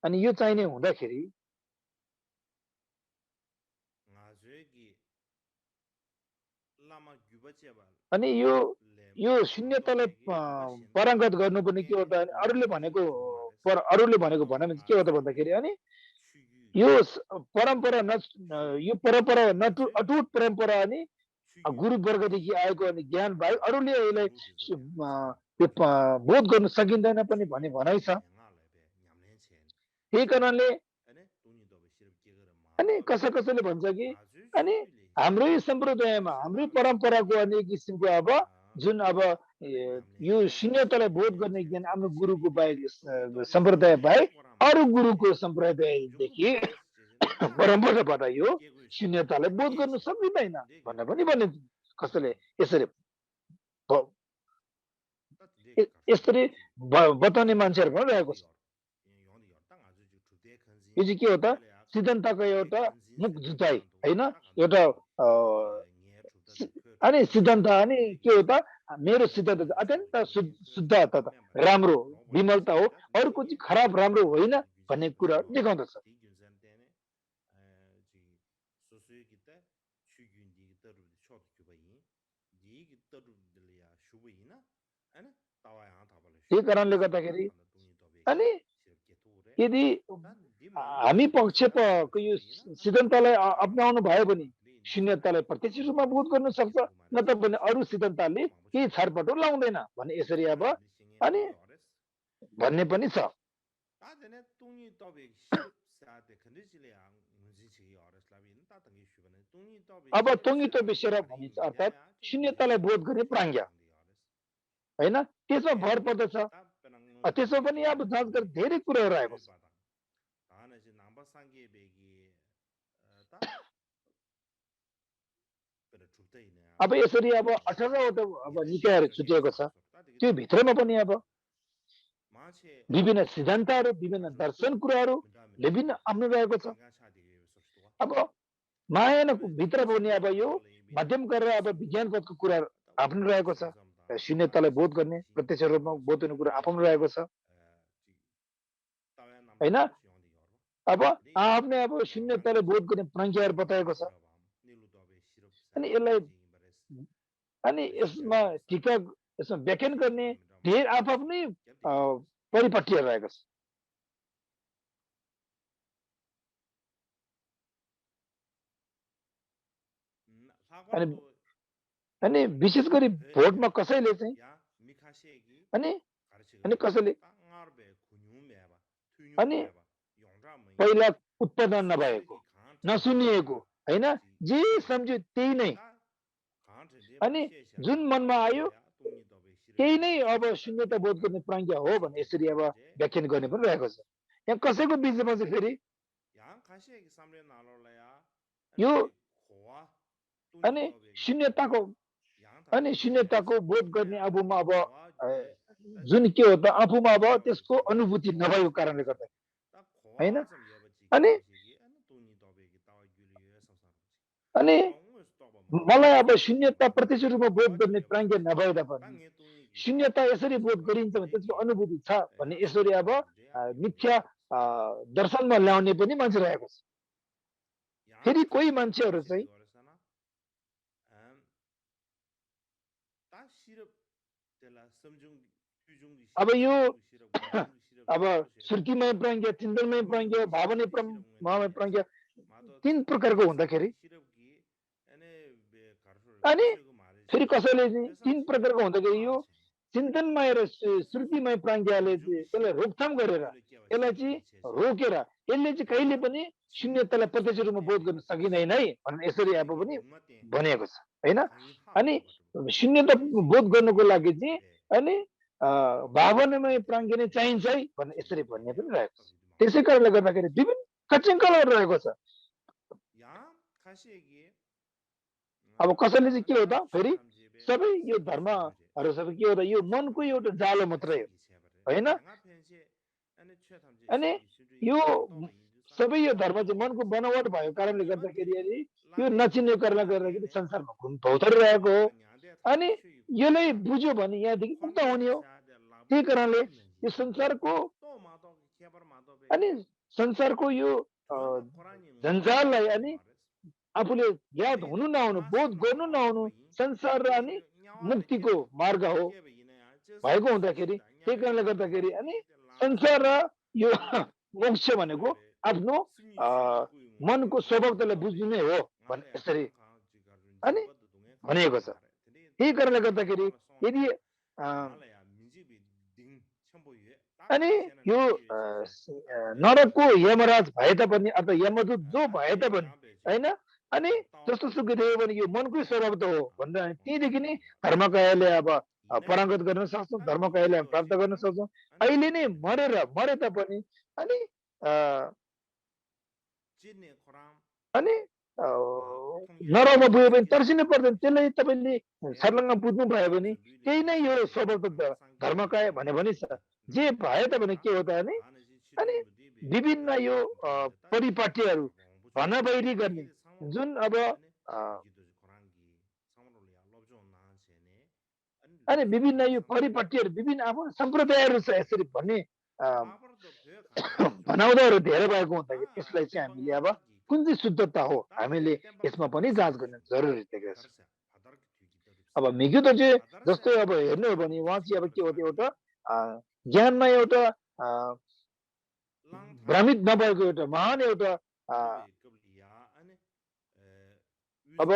अनि यो चाहिने हुँदाखेरि अनि यो शून्यतालाई पराङ्गत गर्नुपर्ने के हो त भने अरूले भनेको भनाइ के हो त भन्दाखेरि अनि यो परम्परा यो परम्परा अटुट परम्परा अनि गुरु वर्गदेखि आएको अनि ज्ञान बाहेक अरूले यसलाई यो बोध गर्न सकिँदैन पनि भन्ने भनाइ छ। त्यही कारणले अनि कसैले भन्छ कि अनि हाम्रै सम्प्रदायमा हाम्रै परम्पराको अनि किसिमको अब जुन अब यो शून्यतालाई बोध गर्ने ज्ञान आफ्नो गुरुको बाहेक सम्प्रदाय बाहेक अरू गुरुको सम्प्रदायदेखि परम्पराबाट यो शून्यतालाई बोध गर्न सकिँदैन भनेर पनि भने कसैले यसरी यसरी बताउने मान्छेहरू पनि रहेको छ। यो चाहिँ के हो त सिद्धान्तको एउटा मुख जुताइ होइन एउटा अनि सिद्धान्त अनि के हो त मेरो सिद्धान्त अत्यन्त शुद्ध तथा राम्रो विमलता हो अरूको चाहिँ खराब राम्रो होइन भन्ने कुरा देखाउँदछ। त्यही कारणले गर्दाखेरि अनि यदि हामी पक्षको यो सिद्धान्तलाई अपनाउनु भयो भने शून्यतालाई प्रत्यक्ष रूपमा बोध गर्न सक्छ, नत्र भने अरू सिद्धान्तले केही छाडपटो लाउँदैन भने यसरी अब अनि भन्ने पनि छ। अब तोङ्गितो बिसेर भनिन्छ अर्थात् शून्यतालाई बोध गर्ने प्राज्ञ हैन, त्यसमा भर पर्दछ। त्यसमा पनि अब जाँच गर्ने धेरै कुराहरू आएको छ। अब यसरी अब 18वटा अब निकायहरू छुटिएको छ, त्यो भित्रमा पनि अब विभिन्न सिद्धान्तहरू, विभिन्न दर्शन कुराहरू विभिन्न आफ्नो रहेको छ। अब महायानको भित्र पनि अब यो माध्यम गरेर अब विज्ञानवादको कुराहरू आफ्नो रहेको छ। शून्यतालाई बोध गर्ने, प्रत्यक्ष रूपमा बोध गर्ने कुरा आफ्नो रहेको छ हैन। अब आफ्नै अब शून्यतालाई बोध गर्ने प्रज्ञाहरू बताएको छ। अनि यसलाई अनि यसमा टीका यसमा व्याख्यान गर्ने धेरै आफ्नै परिपट्टिहरू रहेको छ। अनि विशेष गरी भोटमा कसैले चाहिँ अनि कसैले अनि पहिला उत्पादन नभएको, नसुनिएको हैन, जे सम्झ्यो त्यही नै अनि जुन मनमा आयो त्यही नै अब शून्यता बोध गर्ने प्रज्ञा हो भने यसरी अब व्याख्यान गर्ने पनि रहेको छ। यहाँ कसैको बीचमा चाहिँ फेरि यो अनि शून्यताको बोध गर्ने आफूमा अब जुन के हो त आफूमा अब त्यसको अनुभूति नभएको कारणले गर्दा हैन। अनि मलाई अब शून्यता प्रत्यक्ष रूपमा बोध गर्ने प्राज्ञ नभएदा पनि शून्यता यसरी बोध गरिन्छ भने त्यसको अनुभूति छ भन्ने यसरी अब मिथ्या दर्शनमा ल्याउने पनि मान्छे रहेको छ। फेरि कोही मान्छेहरू चाहिँ अब यो अब श्रुतिमय प्रज्ञा, चिन्तनमय प्रज्ञा, भावनामय प्रज्ञा तीन प्रकारको हुँदाखेरि अनि फेरि कसैले चाहिँ तीन प्रकारको हुँदाखेरि यो चिन्तनमय र श्रुतिमय प्रज्ञाले चाहिँ त्यसलाई रोकथाम गरेर यसलाई चाहिँ रोकेर यसले चाहिँ कहिले पनि शून्यतालाई प्रत्यक्ष रूपमा बोध गर्न सकिँदैन है भनेर यसरी अब पनि भनिएको छ हैन। अनि शून्यता बोध गर्नको लागि चाहिँ अनि भावनामय प्रज्ञा नै चाहिन्छ है भनेर यसरी भन्ने पनि रहेको छ। त्यसै कारणले गर्दाखेरि विभिन्न कचङ्कलहरू रहेको छ। अब कसैले चाहिँ के हो त फेरि सबै यो धर्महरू सबै के हो त यो मनको एउटा जालो मात्रै हो हैन। अनि यो सबै यो धर्म चाहिँ मनको बनावट भएको कारणले गर्दाखेरि यो नचिन्ने कारणले गर्दाखेरि संसारमा घुम भौतारिरहेको हो। अनि यसलाई बुझ्यो भने यहाँदेखि मुक्त हुने हो। त्यही कारणले यो संसारको अनि संसारको यो जन्जाललाई अनि आफूले याद हुनु नहुनु, बोध गर्नु नहुनु संसार र अनि मुक्तिको मार्ग हो भएको हुँदाखेरि त्यही कारणले गर्दाखेरि अनि संसार र यो मोक्ष भनेको आफ्नो मनको स्वभावतालाई बुझ्नु नै हो भने यसरी अनि भनिएको छ। त्यही कारणले गर्दाखेरि यदि अनि यो नरकको यमराज भए तापनि अथवा यमदूत जो भए तापनि हैन अनि जस्तो सुकै थियो भने यो मनकै स्वभाव त हो भनेर त्यहीदेखि नै धर्मकायले अब पराङ्गत गर्न सक्छौँ, धर्मकायले प्राप्त गर्न सक्छौँ। अहिले नै मरे तापनि अनि नरकमा पुग्यो भने तर्सिनु पर्दैन। त्यसलाई तपाईँले सर्लङ्ग बुझ्नु भयो भने त्यही नै यो स्वभाव त धर्मकाय भने पनि छ। जे भए तापनि के हो त अनि विभिन्न यो परिपाटीहरू भनाबैरी गर्ने जुन अब अनि विभिन्न यो परिपाटीहरू विभिन्न आफ्नो सम्प्रदायहरू छ यसरी भन्ने भनाउँदाहरू धेरै भएको हुँदाखेरि यसलाई चाहिँ हामीले अब कुन चाहिँ शुद्धता हो हामीले यसमा पनि जाँच गर्न जरुरी देखेको छ। अब मिग्युतो चाहिँ जस्तो अब हेर्नु हो भने उहाँ चाहिँ अब के हो त एउटा ज्ञानमा एउटा भ्रमित नभएको एउटा महान एउटा अब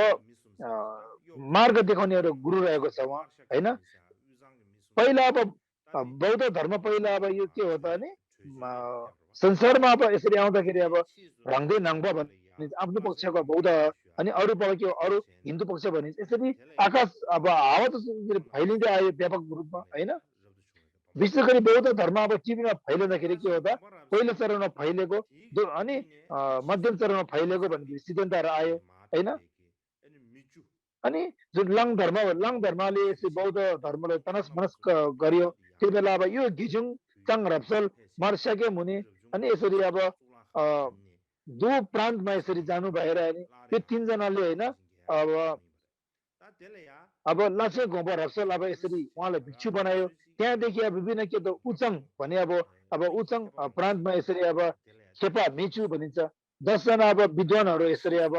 मार्ग देखाउने एउटा गुरु रहेको छ उहाँ हैन। पहिला अब बौद्ध धर्म पहिला अब यो के हो त भने संसारमा अब यसरी आउँदाखेरि अब रङ्दे नाङ्बा भनिन्छ आफ्नो पक्षको बौद्ध अनि अरू पक्ष अरू हिन्दू पक्ष भनिन्छ। यसरी आकाश अब हावा त फैलिँदै आयो व्यापक रूपमा हैन। विशेष गरी बौद्ध धर्म अब टिभीमा फैलिँदाखेरि के हो त पहिलो चरणमा फैलेको अनि मध्यम चरणमा फैलेको भन्ने सिद्धान्तहरू आयो हैन। अनि जुन लङ धर्मले यसरी बौद्ध धर्मलाई तनस मनस गर्यो त्यो बेला अब यो घिजुङ चाङ रप्सल मर्स्याके मुनि अनि यसरी अब दो प्रान्तमा यसरी जानु भएर अनि यो तीनजनाले हैन अब लाचे गोबर रप्सल अब यसरी उहाँलाई भिक्षु बनायो। त्यहाँदेखि अब विभिन्न के त उचङ भने अब उचङ प्रान्तमा यसरी अब खेपा मिचु भनिन्छ 10 जना अब विद्वानहरू यसरी अब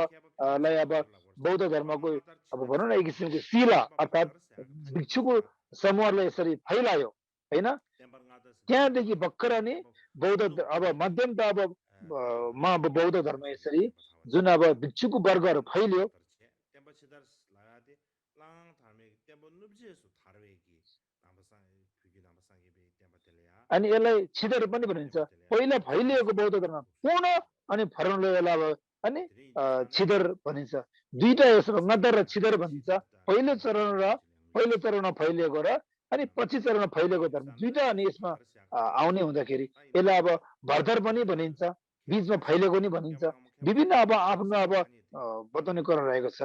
लाई अब बौद्ध धर्मको अब भनौँ न एक किसिमको शिला अर्थात् भिक्षुको समूहलाई यसरी फैलायो हैन। त्यहाँदेखि भर्खर अनि बौद्ध अब मध्यम त अब बौद्ध धर्म यसरी जुन अब भिक्षुको वर्गहरू फैलियो। अनि यसलाई छिदर पनि भनिन्छ। पहिला फैलिएको बौद्ध धर्म पूर्ण अनि फर्मले अब अनि छिदर भनिन्छ। दुईटा यसो नदर र छिदर भनिन्छ। पहिलो चरणमा फैलिएको र अनि पछि चरणमा फैलिएको धर्म दुईटा अनि यसमा आउने हुँदाखेरि यसलाई अब भरधर पनि भनिन्छ, बीचमा फैलेको नि भनिन्छ। विभिन्न अब आफ्नो अब बताउने कुरा रहेको छ।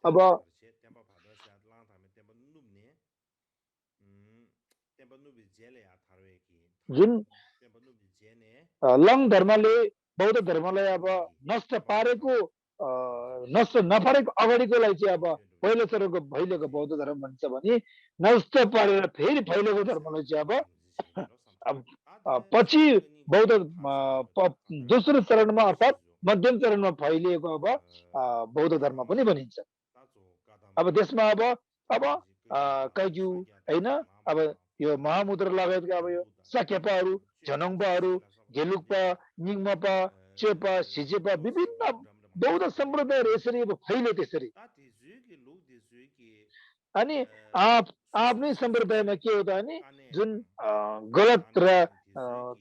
अब जुन लङ धर्मले बौद्ध धर्मलाई अब नष्ट पारेको नष्ट नपारेको अगाडिकोलाई चाहिँ अब पहिलो चरणको फैलेको बौद्ध धर्म भन्छ भने नष्ट पारेर फेरि फैलेको धर्मलाई चाहिँ अब पछि बौद्ध दोस्रो चरणमा अर्थात् मध्यम चरणमा फैलिएको अब बौद्ध धर्म पनि भनिन्छ। अब त्यसमा अब काइजु हैन अब यो महामुद्रा लगायतका अब यो साकेपाहरू झनङ्पाहरू गेलुक्पा निङमापा चेपा सिजेपा विभिन्न बौद्ध सम्प्रदायहरू यसरी अब फैल्यो। त्यसरी अनि आफ्नै सम्प्रदायमा के हो त अनि जुन गलत र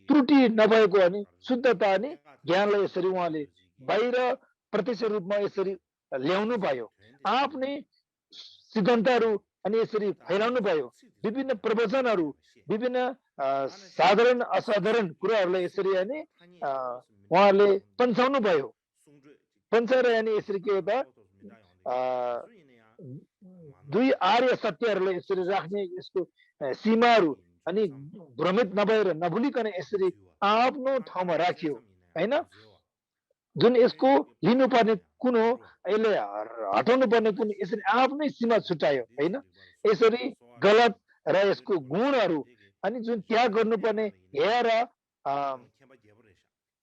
त्रुटि नभएको अनि शुद्धता अनि ज्ञानलाई यसरी उहाँले बाहिर प्रत्यक्ष रूपमा यसरी ल्याउनु भयो। आफ्नै सिद्धान्तहरू अनि यसरी फैलाउनु भयो। विभिन्न प्रवचनहरू विभिन्न साधारण असाधारण कुराहरूलाई यसरी अनि उहाँले पन्छाउनु भयो। पन्छाएर अनि यसरी के हो त दुई आर्य सत्यहरूलाई यसरी राख्ने यसको सीमाहरू अनि भ्रमित नभएर नभुलिकन यसरी आफ्नो ठाउँमा राखियो हैन। जुन यसको लिनुपर्ने कुन हो यसले हटाउनु पर्ने कुन यसरी आफ्नै सीमा छुट्यायो हैन। यसरी गलत र यसको गुणहरू अनि जुन त्याग गर्नुपर्ने हेर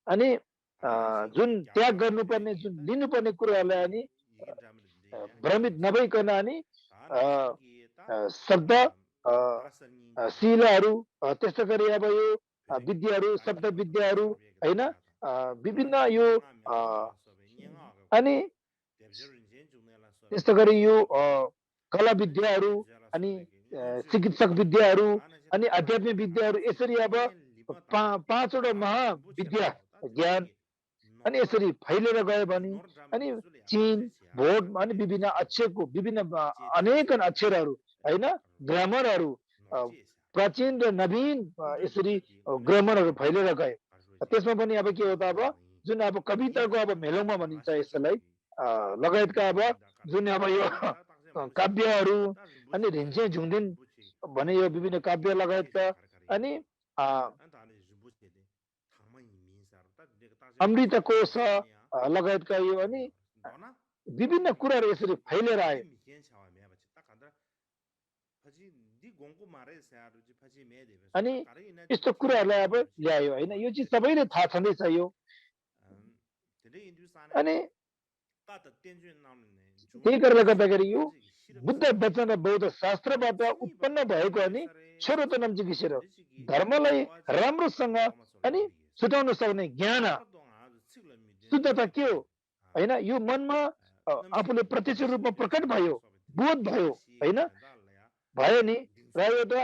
अनि जुन त्याग गर्नुपर्ने जुन लिनुपर्ने कुराहरूलाई अनि भ्रमित नभइकन अनि शब्द शिलाहरू त्यस्तै गरी अब यो विद्याहरू शब्द विद्याहरू हैन विभिन्न यो अनि त्यस्तै गरी यो कला विद्याहरू अनि चिकित्सक विद्याहरू अनि आध्यात्मिक विद्याहरू यसरी अब पाँचवटा महाविद्या ज्ञान अनि यसरी फैलिएर गयो भने अनि चीन भोट अनि विभिन्न अक्षरको विभिन्न अनेकन अक्षरहरू हैन ग्रामरहरू प्राचीन र नवीन यसरी ग्रामरहरू फैलिएर गए। त्यसमा पनि अब के हो त अब जुन अब कविताको अब मेलौमा भनिन्छ यसलाई लगायतका अब जुन अब यो काव्यहरू अनि रिन्चे झुङदिन भने यो विभिन्न काव्य लगायतका अनि अमृत कोश लगायतका यो अनि विभिन्न कुराहरू यसरी फैलिएर आए। अनि यस्तो कुराहरूलाई अब ल्यायो हैन। यो चाहिँ सबैले थाहा छँदैछ यो। अनि त्यही कारणले गर्दाखेरि यो बुद्ध वचन र बौद्ध शास्त्रबाट उत्पन्न भएको अनि छोरो त नाम्ची किसेर धर्मलाई राम्रोसँग अनि छुटाउन सक्ने ज्ञान शुद्धता के हो होइन यो मनमा आफूले प्रत्यक्ष रूपमा प्रकट भयो बोध भयो होइन भयो नि र एउटा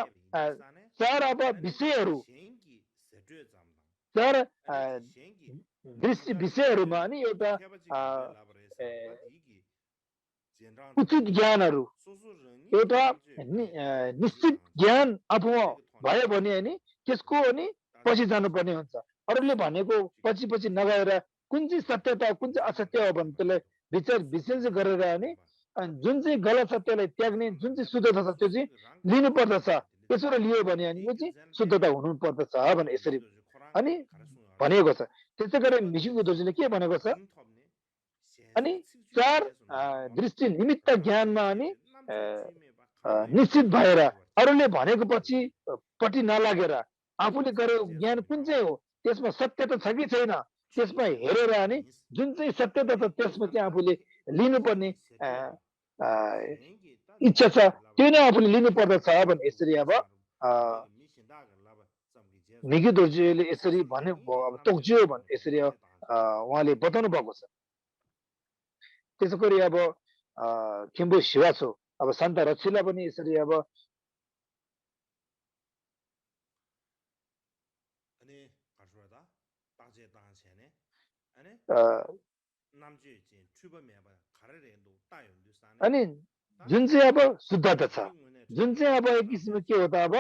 चार अब विषयहरू चार दृष्टि विषयहरूमा अनि एउटा उचित ज्ञानहरू एउटा निश्चित ज्ञान आफूमा भयो भने अनि त्यसको अनि पछि जानुपर्ने हुन्छ अरूले भनेको पछि पछि नगएर कुन चाहिँ सत्यता कुन चाहिँ असत्य हो भने त्यसलाई विचार विश्लेषण गरेर अनि जुन चाहिँ गलत छ त्यसलाई त्याग्ने जुन चाहिँ शुद्धता छ त्यो चाहिँ लिनु पर्दछ त्यसबाट लियो भने अनि यो चाहिँ शुद्धता हुनु पर्दछ भने यसरी अनि भनेको छ त्यसै गरी मिसिङको दोषीले के भनेको छ अनि चार दृष्टि निमित्त ज्ञानमा अनि निश्चित भएर अरूले भनेको पट्टि नलागेर आफूले गरेको ज्ञान कुन चाहिँ हो त्यसमा सत्यता छ कि छैन त्यसमा हेरेर अनि जुन चाहिँ सत्यता छ त्यसमा चाहिँ आफूले लिनुपर्ने इच्छा छ त्यो नै आफूले लिनु पर्दछ भने यसरी अब मिगी दोर्जेले यसरी भने तोक्जियो भने यसरी उहाँले बताउनु भएको छ त्यसै गरी अब खिम्बु शिवासो अब सन्त रक्षीलाई पनि यसरी अब अनि जुन चाहिँ अब शुद्धता छ जुन चाहिँ अब एक किसिमको के हो त अब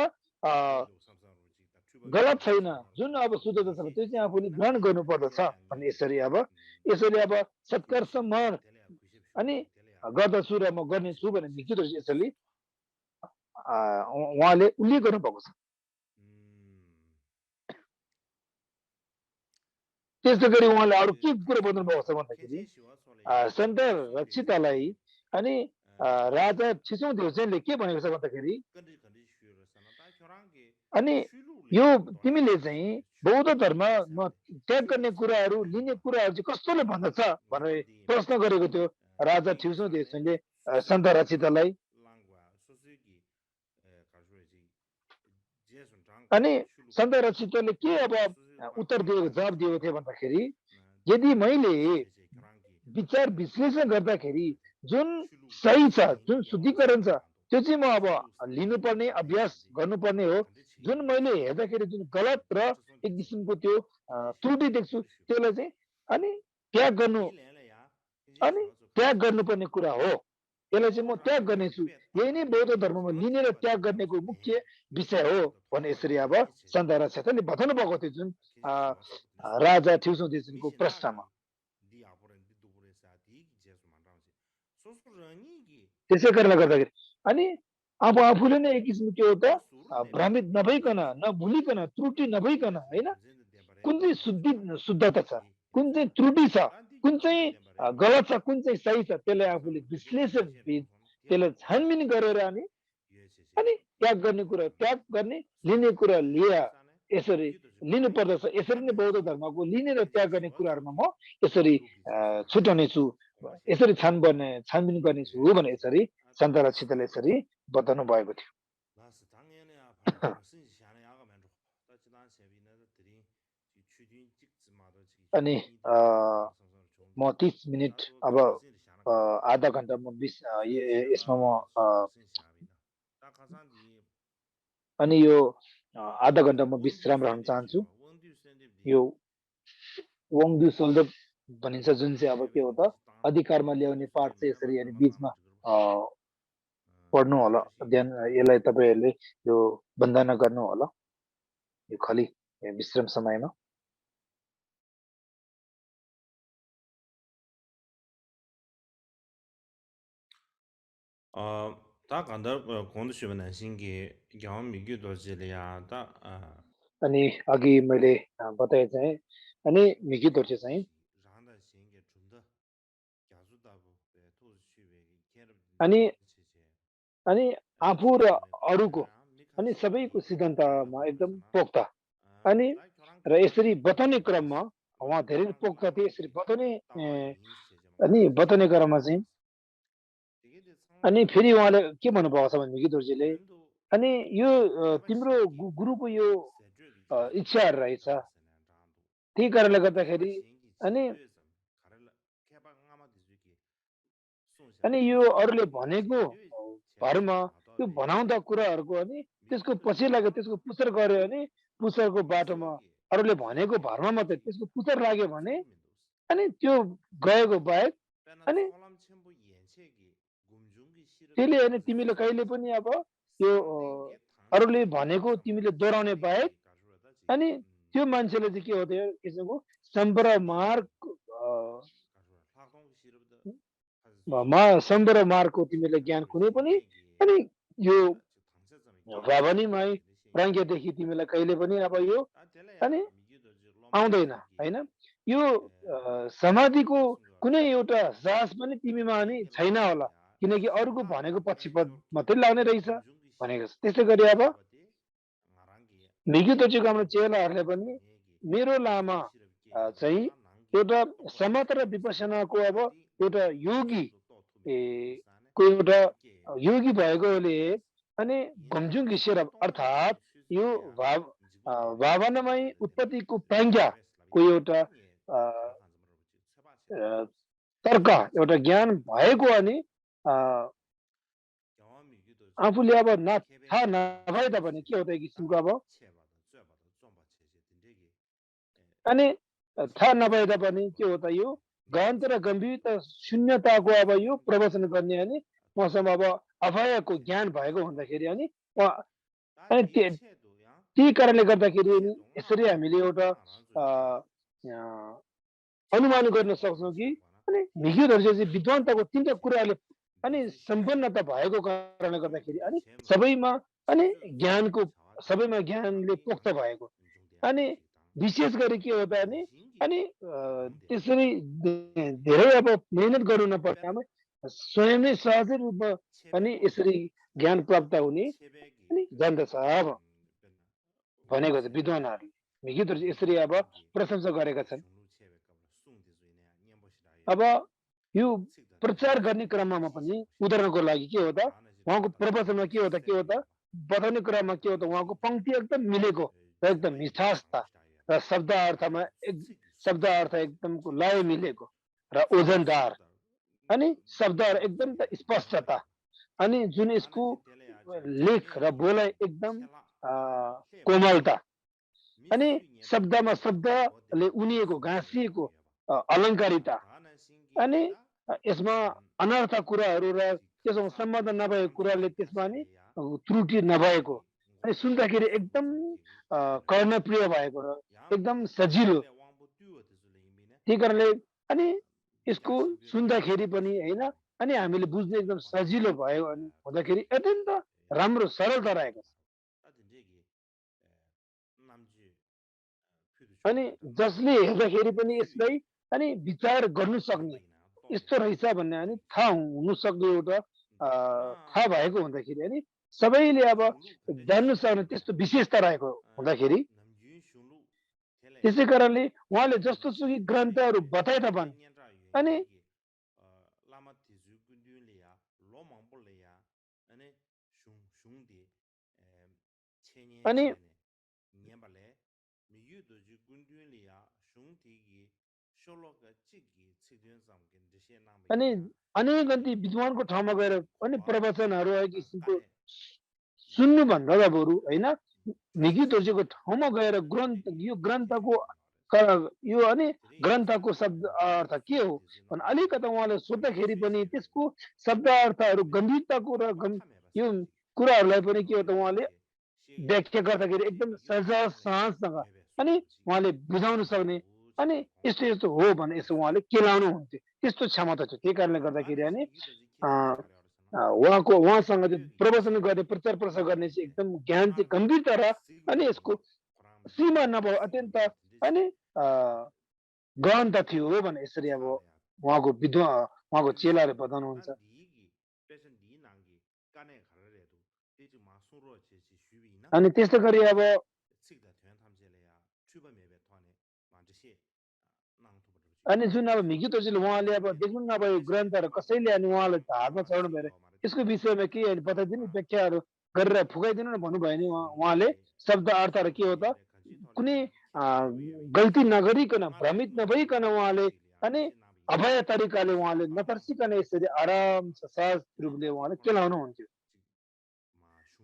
गलत छैन जुन अब शुद्धता छ त्यो चाहिँ आफूले ग्रहण गर्नुपर्दछ भन्ने यसरी अब सत्कार सम्मान अनि गर्दछु र म गर्नेछु भने निकित यसरी उहाँले उल्लेख गर्नुभएको छ त्यसै गरी उहाँले अरू के कुरा बताउनु भएको छ भन्दाखेरि सन्त रक्षितालाई अनि राजा छिसौँ देउसेनले के भनेको छ भन्दाखेरि अनि यो तिमीले चाहिँ बौद्ध धर्ममा त्याग गर्ने कुराहरू लिने कुराहरू चाहिँ कस्तोले भन्दछ भनेर प्रश्न गरेको थियो राजा ठिउसौँ देउसेनले सन्त रक्षितालाई अनि सन्त रक्षिताले के अब उत्तर दिएको जवाब दिएको थियो भन्दाखेरि यदि मैले विचार विश्लेषण गर्दाखेरि जुन सही छ जुन शुद्धिकरण छ त्यो चाहिँ म अब लिनुपर्ने अभ्यास गर्नुपर्ने हो जुन मैले हेर्दाखेरि जुन गलत र एक किसिमको त्यो त्रुटि देख्छु त्यसलाई चाहिँ अनि त्याग गर्नुपर्ने कुरा हो यसलाई चाहिँ म त्याग गर्नेछु यही नै बौद्ध धर्ममा लिने र त्याग गर्नेको मुख्य विषय हो भने यसरी अब सन्त रक्षिताले बताउनु भएको थियो जुन राजा ठिउसौँ देउसेनको प्रश्नमा त्यसै कारणले गर्दाखेरि अनि अब आफूले नै एक किसिमको के हो त भ्रमित नभइकन नभुलिकन त्रुटि नभइकन होइन कुन चाहिँ शुद्धता छ कुन चाहिँ त्रुटि छ कुन चाहिँ गलत छ कुन चाहिँ सही छ त्यसलाई आफूले विश्लेषण त्यसलाई छानबिन गरेर अनि त्याग गर्ने लिने कुरा लिया यसरी लिनु पर्दछ यसरी नै बौद्ध धर्मको लिने र त्याग गर्ने कुराहरूमा म यसरी छुटाउने छु यसरी छानबिन गर्नेछु भने यसरी सन्त रक्षिताले यसरी बताउनु भएको थियो अनि म 30 मिनट अब आधा घन्टा म यसमा म अनि यो आधा घन्टा म विश्राम रहन चाहन्छु यो वङदु शब्द भनिन्छ जुन चाहिँ अब के हो त अधिकारमा ल्याउने पाठ चाहिँ यसरी अनि बीचमा पढ्नु होला अध्ययन यसलाई तपाईहरुले यो वन्दना गर्नु होला यो खाली विश्राम समयमा 다 간다 공도시면 신기 경험이 도지리야 다 अनि अघि मैले बताए चाहिँ अनि मिगी दोर्जे चाहिँ अनि आफू र अरूको अनि सबैको सिद्धान्तमा एकदम पोख्ता अनि र यसरी बताउने क्रममा उहाँ धेरै पोख्ता थिए यसरी बताउने अनि बताउने क्रममा चाहिँ अनि फेरि उहाँले के भन्नुभएको छ भने दोर्जीले अनि यो तिम्रो गुरुको यो इच्छाहरू रहेछ त्यही कारणले गर्दाखेरि अनि अनि यो अरूले भनेको भरमा त्यो भनाउँदा कुराहरूको अनि त्यसको पछि लाग्यो त्यसको पुच्छर गर्यो भने पुच्छरको बाटोमा अरूले भनेको भरमा मात्रै त्यसको पुच्छर लाग्यो भने अनि त्यो गएको बाहेक अनि त्यसले अनि तिमीले कहिले पनि अब त्यो अरूले भनेको तिमीले दोहोऱ्याउने बाहेक अनि त्यो मान्छेले चाहिँ के हो त्यो किसिमको सम्पर मार्ग सम्बर मार्गको तिमीले ज्ञान कुनै पनि अनि यो भावनीमय प्राज्ञदेखि तिमीलाई कहिले पनि अब यो अनि आउँदैन होइन यो समाधिको कुनै एउटा साहस पनि तिमीमा अनि छैन होला किनकि अरूको भनेको पछि मात्रै लाग्ने रहेछ भनेको छ त्यसै गरी अब मिग्यू दोर्जेको हाम्रो चेलाहरूले पनि मेरो लामा चाहिँ एउटा समता र विपसनाको अब एउटा योगी को एउटा योगी भएकोले अनि घुमजुङ घिसेर अर्थात् यो भावनामय उत्पत्तिको प्राज्ञाको एउटा तर्क एउटा ज्ञान भएको अनि आफूले अब थाहा नभए तापनि के हो त किसिमको अब अनि थाहा नभए तापनि के हो त यो गहनता र गम्भीरता शून्यताको अब यो प्रवचन गर्ने अनि मसँग अब अभयको ज्ञान भएको हुँदाखेरि अनि अनि त्यही कारणले गर्दाखेरि यसरी हामीले एउटा अनुमान गर्न सक्छौँ कि अनि मिग्यू दोर्जे चाहिँ विद्वानताको तिनवटा कुराहरूले अनि सम्पन्नता भएको कारणले गर्दाखेरि अनि सबैमा अनि ज्ञानको सबैमा ज्ञानले पोख्त भएको अनि विशेष गरी के हो त अनि त्यसरी धेरै अब मेहनत गर्नु नपर्ने स्वयं नै सहजै रूपमा अनि यसरी ज्ञान प्राप्त हुने अनि जान्दछ अब भनेको छ विद्वानहरूले मिग्यू दोर्जे यसरी अब प्रशंसा गरेका छन् अब यो प्रचार गर्ने क्रममा पनि उदाहरणको लागि के हो त उहाँको प्रवचनमा के हो त बताउने क्रममा के हो त उहाँको पंक्ति एकदम मिलेको र एकदम मिठासता र शब्द अर्थ एकदमको लय मिलेको र ओजनदार अनि शब्दहरू एकदम स्पष्टता अनि जुन यसको लेख र बोलाइ एकदम कोमलता अनि शब्दमा शब्दले उनिएको घाँसिएको अलङ्कारिता अनि यसमा अनर्थ कुराहरू र त्यसमा सम्बन्ध नभएको कुराले त्यसमा नि त्रुटि नभएको अनि सुन्दाखेरि एकदम कर्णप्रिय भएको र एकदम सजिलो त्यही कारणले अनि यसको सुन्दाखेरि पनि होइन अनि हामीले बुझ्ने एकदम सजिलो भयो अनि हुँदाखेरि अत्यन्त राम्रो सरलता रहेको छ अनि जसले हेर्दाखेरि पनि यसलाई अनि विचार गर्नु सक्ने यस्तो रहेछ भन्ने अनि थाहा हुनु सक्ने एउटा थाहा भएको हुँदाखेरि अनि सबैले अब जान्नु सक्ने त्यस्तो विशेषता रहेको हुँदाखेरि त्यसै कारणले उहाँले जस्तो सुकै ग्रन्थहरू बताए तापनि अनि अनि अनि अनेक गन्ती विद्वानको ठाउँमा गएर अनि प्रवचनहरू किसिमको सुन्नुभन्दा त बरु होइन मिग्यू दोर्जेको ठाउँमा गएर यो ग्रन्थको यो अनि ग्रन्थको शब्द अर्थ के हो भने अलिकता उहाँले सोद्धाखेरि पनि त्यसको शब्द अर्थहरू गम्भीरताको र यो कुराहरूलाई पनि के हो त उहाँले व्याख्या गर्दाखेरि एकदम सहजसँग अनि उहाँले बुझाउन सक्ने अनि यस्तो यस्तो हो भने यसो उहाँले केलाउनु हुन्थ्यो त्यस्तो क्षमता थियो त्यही कारणले गर्दाखेरि अनि उहाँसँग चाहिँ प्रवचन गर्ने प्रचार प्रसार गर्ने चाहिँ एकदम ज्ञान चाहिँ गम्भीरता र अनि यसको सीमा नभए अत्यन्त अनि गहनता थियो भने यसरी अब उहाँको चेलाले बताउनुहुन्छ अनि त्यस्तै गरी अब अनि जुन अब मिगी तोजीले उहाँले अब देख्नु न अब यो ग्रन्थहरू कसैले अनि उहाँलाई हातमा चढाउनु भएर यसको विषयमा के अनि बताइदिनु व्याख्याहरू गरेर फुकाइदिनु न भन्नुभयो भने उहाँले शब्द अर्थहरू के हो त कुनै गल्ती नगरिकन भ्रमित नभइकन उहाँले अनि अभय तरिकाले उहाँले नतर्सिकन यसरी आराम छ सहज रूपले उहाँले केलाउनुहुन्थ्यो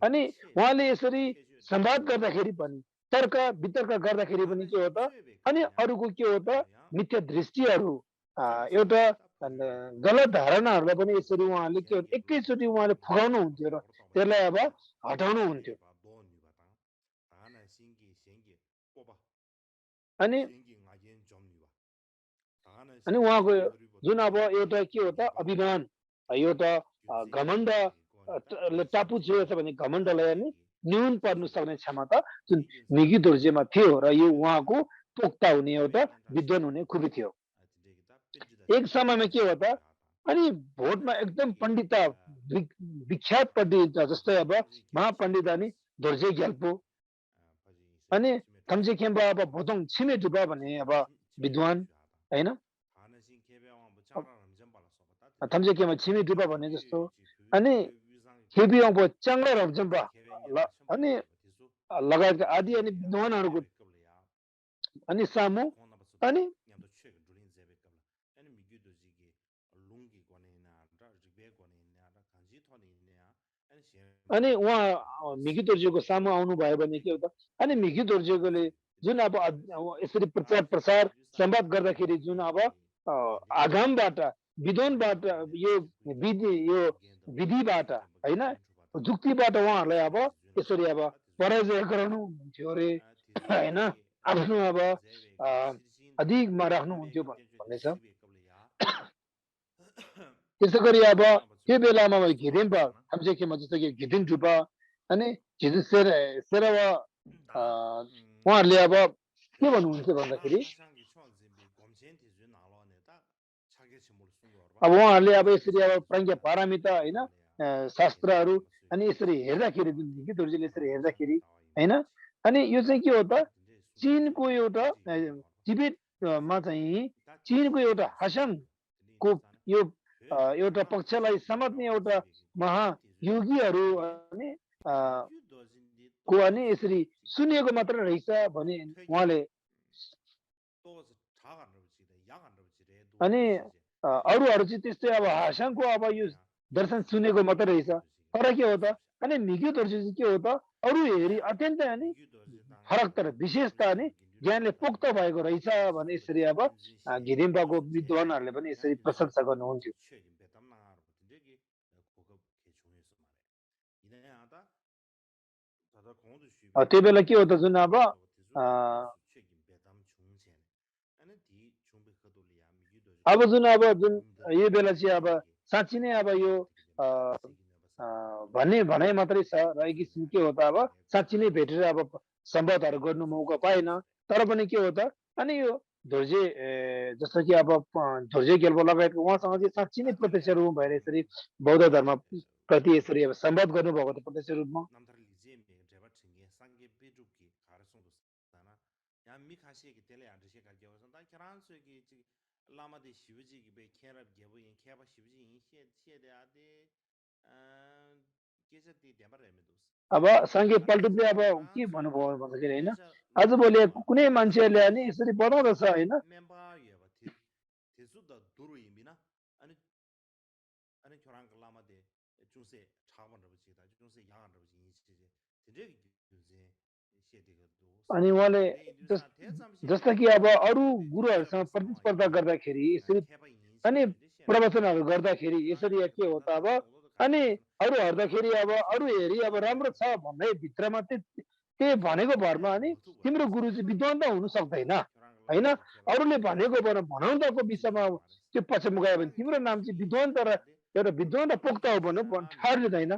अनि उहाँले यसरी संवाद गर्दाखेरि पनि तर्क वितर्क गर्दाखेरि पनि के हो त अनि अरूको के हो त मिथ्या दृष्टिहरू एउटा गलत धारणाहरूलाई पनि यसरी उहाँले के हो एकैचोटि उहाँले फुकाउनुहुन्थ्यो र त्यसलाई अब हटाउनुहुन्थ्यो अनि अनि उहाँको जुन अब एउटा के हो त अभिमान एउटा घमण्ड टापु जो छ भने घमण्डलाई अनि न्यून पर्नु सक्ने क्षमता जुन मिगी दोर्जेमा थियो र यो उहाँको पोख्ता हुने एउटा विद्वान हुने खुबी थियो एक समयमा के हो त अनि भोटमा एकदम पण्डित विख्यात पण्डित जस्तै अब महापण्डित अनि दोर्जे ग्याल्पो अनि थम्जे खेम्बा अब भोतोङ छिमेटुपा भने अब विद्वान हैन थम्जे खेम्बा छिमेटुपा भने जस्तो अनि खेबियाङको च्याङ्ला रब्जम्बा अनि लगायतका आदि अनि विद्वानहरूको अनि सामु अनि अनि उहाँ मिगी दोर्जेको सामु आउनु भयो भने के हो त अनि मिगी दोर्जेकोले जुन अब यसरी प्रचार प्रसार संवाद गर्दाखेरि जुन अब आगामबाट विद्वानबाट यो विधिबाट हैन जुक्तिबाट उहाँहरूलाई अब यसरी अब पराजय गराउनु हुन्थ्यो अरे हैन आफ्नो अब अधिकमा राख्नुहुन्थ्यो भन्ने छ त्यसै गरी अब त्यो बेलामा घिदेम्बा थाम्चेकेमा जस्तो कि घिदिन टुपा अनि झिदु सेरवा उहाँहरूले अब के भन्नुहुन्थ्यो भन्दाखेरि अब उहाँहरूले अब यसरी अब प्राज्ञ पारमिता हैन शास्त्रहरू अनि यसरी हेर्दाखेरि जुन मिगी दोर्जेले यसरी हेर्दाखेरि हैन अनि यो चाहिँ के हो त चीनको एउटा तिब्बतमा चाहिँ चीनको एउटा हसनको यो एउटा पक्षलाई समात्ने एउटा महायोगीहरू अनि को अनि यसरी सुनेको मात्र रहेछ भने उहाँले अनि अरूहरू चाहिँ त्यस्तै अब हासाङको अब यो दर्शन सुनेको मात्र रहेछ तर के हो त अनि मिगी दोर्जे चाहिँ के हो त अरू हेरी अत्यन्तै अनि फरक तर विशेषता अनि ज्ञानले पोख्त भएको रहेछ भने यसरी अब घिदिम्बाको विद्वानहरूले पनि यसरी प्रशंसा गर्नुहुन्थ्यो त्यो बेला के हो त जुन अब जुन यो बेला चाहिँ अब साँच्ची नै अब यो भन्ने भनाइ मात्रै छ र एक किसिम के हो त अब साँच्ची नै भेटेर अब संवादहरू गर्नु मौका पाएन तर पनि के हो त अनि यो धोर्जे जस्तो कि अब धोर्जे गेल्पो लगायतको उहाँसँग चाहिँ साँच्ची नै प्रत्यक्ष रूपमा भएर यसरी बौद्ध धर्म प्रति यसरी अब संवाद गर्नुभएको त प्रत्यक्ष रूपमा अब साङ्गे पल्टुपले अब के भन्नुभयो भन्दाखेरि होइन आजभोलि कुनै मान्छेहरूले अनि यसरी बनाउँदछ होइन अनि उहाँले जस्ता कि अब अरू गुरुहरूसँग प्रतिस्पर्धा गर्दाखेरि यसरी अनि प्रवचनहरू गर्दाखेरि यसरी के हो त अब अनि अरू हेर्दाखेरि अब अरू हेरी अब राम्रो छ भन्ने भित्रमा त्यही भनेको भरमा अनि तिम्रो गुरु चाहिँ विद्वान त हुनु सक्दैन होइन अरूले भनेको भनाउँदाको विषयमा त्यो पछिमा गयो भने तिम्रो नाम चाहिँ विद्वान तर एउटा विद्वान र पोख्त हो भन्नु ठहरिँदैन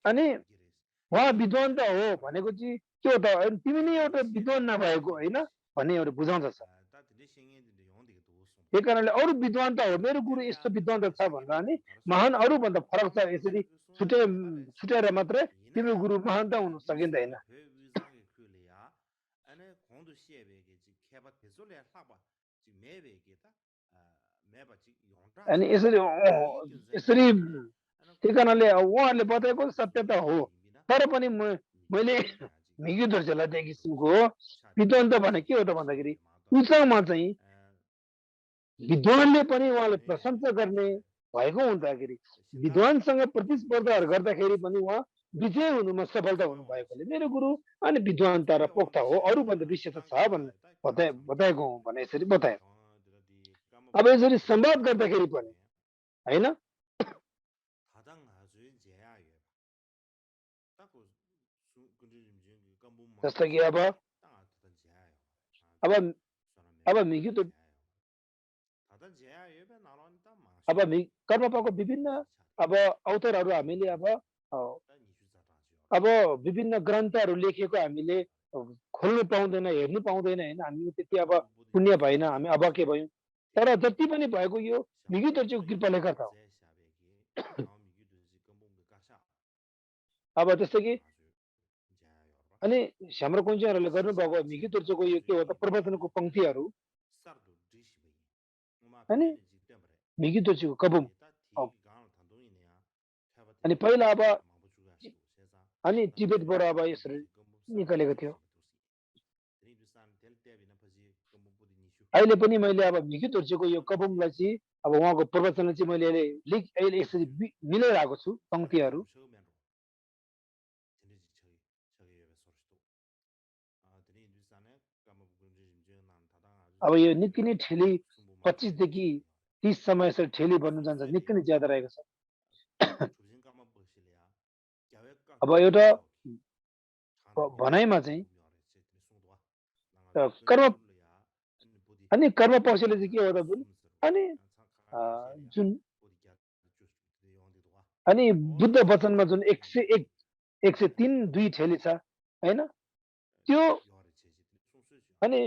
अनि उहाँ विद्वान त हो भनेको चाहिँ के हो त तिमी नै एउटा विद्वान नभएको होइन भन्ने एउटा बुझाउँदछ त्यही कारणले अरू विद्वान त हो मेरो गुरु यस्तो विद्वान त छ भनेर अनि महान अरूभन्दा फरक छ यसरी छुट्याएर मात्रै तिम्रो गुरु महान त हुन सकिँदैन अनि यसरी यसरी ठेगानाले उहाँहरूले बताएको सत्य त हो तर पनि मैले मिगी दर्जेलाई त्यो किसिमको विद्वान त भने के हो त भन्दाखेरि उचामा चाहिँ विद्वानले पनि उहाँले प्रशंसा गर्ने भएको हुँदाखेरि विद्वानसँग प्रतिस्पर्धाहरू गर्दाखेरि पनि उहाँ विजय हुनुमा सफलता हुनु भएकोले मेरो गुरु अनि विद्वानता र पोख्ता हो अरूभन्दा विशेष छ भन्ने बताएको हुँ भने यसरी बताए अब यसरी संवाद गर्दाखेरि पनि हैन जस्तो कि अब मिगी त अब कर्मपाको विभिन्न अब अवतारहरू हामीले अब विभिन्न ग्रन्थहरू लेखेको हामीले खोल्नु पाउँदैन हेर्नु पाउँदैन हैन हामी त्यति अब पुण्य भएन हामी अभाग्य भयौं तर जति पनि भएको यो मिगी दर्जेको कृपाले गर्दा हो अब जस्तो कि अनि हाम्रो कुञ्जहरूले गर्नुभएको मिगी दर्जेको यो के हो त प्रवचनको पंक्तिहरू अनि मिगी दर्जेको कबुम अनि पहिला अब अनि टिबेटबाट अब यसरी निकालेको थियो अहिले पनि मैले अब मिगी दर्जेको यो कबुमलाई चाहिँ अब उहाँको प्रवचनलाई चाहिँ मैले अहिले यसरी मिलाइरहेको छु पंक्तिहरू अब यो निकै नै ठेली 25 देखि 30 समय यसरी ठेली बन्नु जान्छ निकै नै ज्यादा रहेको छ अब एउटा भनाइमा चाहिँ कर्म अनि कर्म पक्षले चाहिँ के हो त अनि जुन अनि बुद्ध वचनमा जुन 101 103 2 ठेली छ हैन त्यो अनि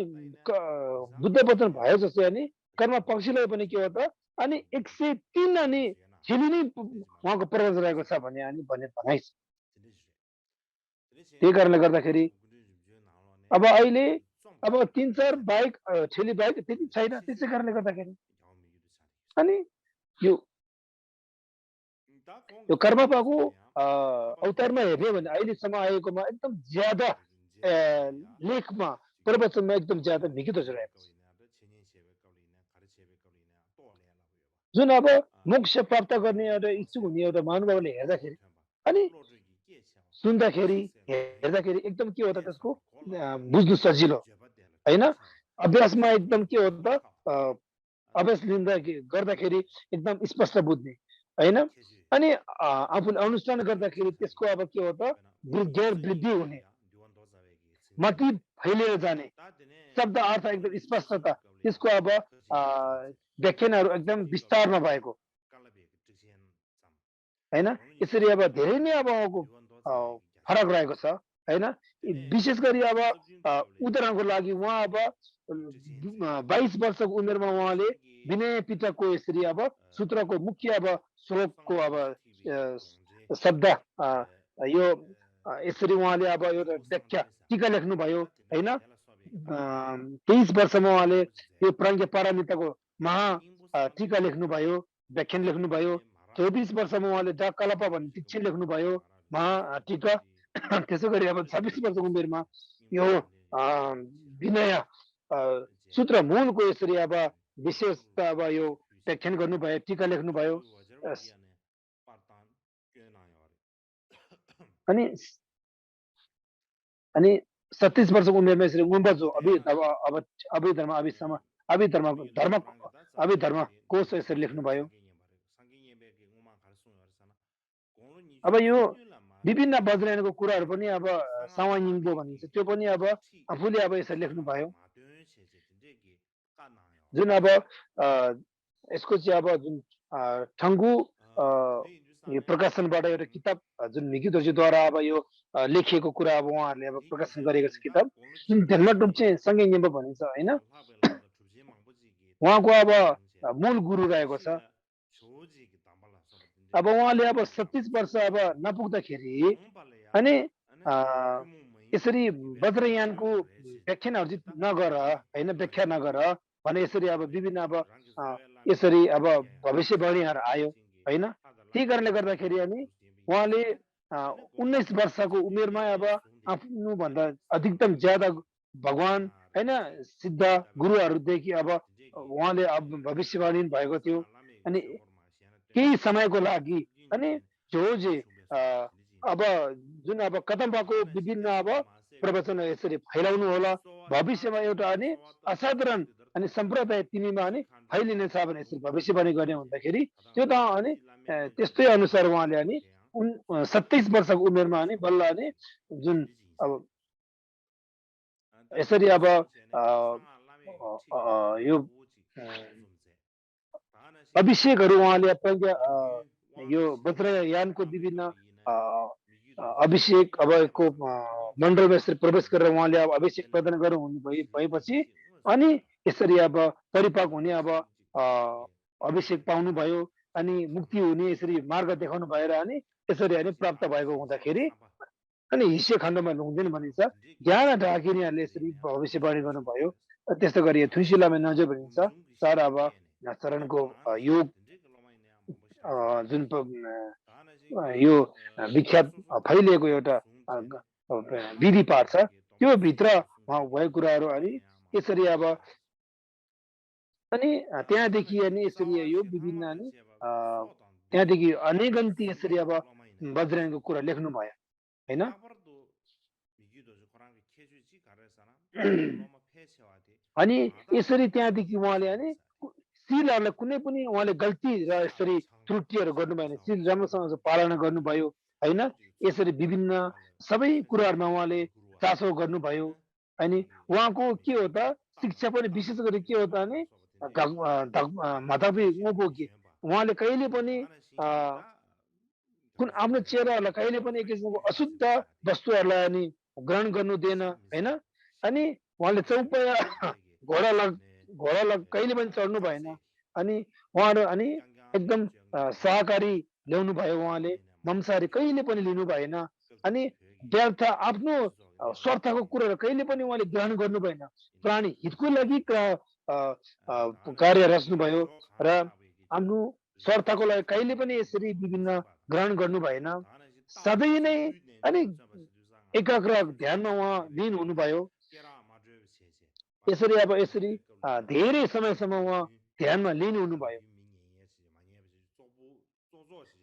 बुद्ध वचन भयो जस्तै अनि कर्म पक्षलाई पनि के हो त अनि 103 अनि ठेली नै उहाँको प्रवचन रहेको छ भने अनि भन्ने भनाइ छ त्यही कारणले गर्दाखेरि अब अहिले अब 3-4 बाइक ठेली बाइक त्यति छैन त्यसै कारणले गर्दाखेरि अनि यो कर्मपाको अवतारमा हेर्ने भने अहिलेसम्म आएकोमा एकदम ज्यादा लेखमा प्रवचनमा एकदम ज्यादा मिगी दर्जे रहेको छ जुन अब मोक्ष प्राप्त गर्ने एउटा इच्छुक हुने एउटा महानुभावले हेर्दाखेरि अनि सुन्दाखेरि हेर्दाखेरि एकदम के हो त त्यसको बुझ्नु सजिलो हैन अभ्यासमा एकदम के हो त अभ्यास लिँदा गर्दाखेरि एकदम स्पष्ट बुझ्ने हैन अनि आफूले अनुष्ठान गर्दाखेरि त्यसको अब के हो त ज्ञान वृद्धि हुने मति फैलिएर जाने शब्द अर्थ एकदम स्पष्टता त्यसको अब व्याख्यानहरू एकदम विस्तारमा भएको हैन यसरी अब धेरै नै अब फरक रहेको छ हैन विशेष गरी अब उदाहरणको लागि उहाँ अब 22 वर्षको उमेरमा उहाँले विनय पिटकको यसरी अब सूत्रको मुख्य अब श्लोकको अब शब्द यो यसरी उहाँले अब एउटा व्याख्या टीका लेख्नु भयो हैन 23 वर्षमा उहाँले यो प्राज्ञ पारमिताको महा टीका लेख्नु भयो व्याख्यान लेख्नु भयो 24 वर्षमा उहाँले डा कलपा भन्ने टीका लेख्नु भयो महा टीका त्यसै गरी अब 26 वर्षको उमेरमा यो विनय सूत्र मूलको यसरी अब विशेषता अब यो व्याख्यान गर्नु भयो टीका लेख्नु भयो अनि 37 वर्षको उमेरमा यसरी गुम्बजो अभिधर्म कोश यसरी लेख्नु भयो अब यो विभिन्न वज्रयानको कुराहरू पनि अब सावाङिङबो भनिन्छ त्यो पनि अब आफूले अब यसरी लेख्नु भयो जुन अब यसको चाहिँ अब जुन ठङ्गु यो प्रकाशनबाट एउटा किताब जुन मिगी दर्जेद्वारा अब यो लेखिएको कुरा अब उहाँहरूले अब प्रकाशन गरेको छ किताब जुन धेरमाटुप चाहिँ सँगै निम्बो भनिन्छ हैन उहाँको अब मूल गुरु रहेको छ अब उहाँले अब 37 वर्ष अब नपुग्दाखेरि अनि यसरी वज्रयानको व्याख्या नगर हैन व्याख्या नगर भने यसरी अब विभिन्न अब यसरी अब भविष्यवाणीहरू आयो हैन त्यही कारणले गर्दाखेरि अनि उहाँले 19 वर्षको उमेरमा अब आफ्नो भन्दा अधिकतम ज्यादा भगवान हैन सिद्ध गुरुहरूदेखि अब उहाँले अब भविष्यवाणी भएको थियो अनि केही समयको लागि अनि जो अब जुन अब कदम्बाको विभिन्न अब प्रवचन यसरी फैलाउनु होला भविष्यमा एउटा अनि असाधारण अनि सम्प्रदाय तिमीमा अनि फैलिनेछ भने यसरी भविष्यवाणी गर्ने हुँदाखेरि त्यो त अनि त्यस्तै अनुसार उहाँले अनि 27 वर्षको उमेरमा अनि बल्ल अनि जुन अब यसरी अब यो अभिषेकहरू उहाँले यो वज्रयानको विभिन्न अभिषेक अबको मण्डलमा यसरी प्रवेश गरेर उहाँले अब अभिषेक प्रदान गर्नु भएपछि अनि यसरी अब परिपाक हुने अब अभिषेक पाउनु भयो अनि मुक्ति हुने यसरी मार्ग देखाउनु भएर अनि यसरी अनि प्राप्त भएको हुँदाखेरि अनि हिस्से खण्डमा हुँदैन भनिन्छ ज्ञान ढाकिनेहरूले यसरी भविष्यवाणी गर्नुभयो त्यस्तो गरी थुसिलामा नजर भनिन्छ चार अब चरणको योग जुन यो विख्यात फैलिएको एउटा विधि पाठ छ त्यो भित्र भएको कुराहरू अनि यसरी अब अनि त्यहाँदेखि अनि यसरी यो विभिन्न अनि त्यहाँदेखि अनेकन्ती यसरी अब वज्रयानको कुरा लेख्नु भयो हैन अनि यसरी त्यहाँदेखि उहाँले अनि सिलहरूलाई कुनै पनि उहाँले गल्ती र यसरी त्रुटिहरू गर्नु भएन सिल राम्रोसँग पालना गर्नुभयो हैन यसरी विभिन्न सबै कुराहरूमा उहाँले चासो गर्नुभयो अनि उहाँको के हो त शिक्षा पनि विशेष गरी के हो त अनि उहाँले कहिले पनि कुन आफ्नो चेहराहरूलाई कहिले पनि एक किसिमको अशुद्ध वस्तुहरूलाई अनि ग्रहण गर्नु दिएन हैन अनि उहाँले चौपया घोडा कहिले पनि चढ्नु भएन अनि उहाँहरू अनि एकदम सहकारी ल्याउनु भयो उहाँले ममसारी कहिले पनि लिनु भएन अनि व्यर्थ आफ्नो स्वार्थको कुराहरू कहिले पनि उहाँले ग्रहण गर्नु भएन प्राणी हितको लागि कार्य रच्नुभयो र आफ्नो स्वार्थको लागि कहिले पनि यसरी विभिन्न ग्रहण गर्नु भएन सधैँ नै अनि एकाग्र ध्यानमा उहाँ लीन हुनुभयो यसरी अब यसरी धेरै समयसम्म उहाँ ध्यानमा लीन हुनुभयो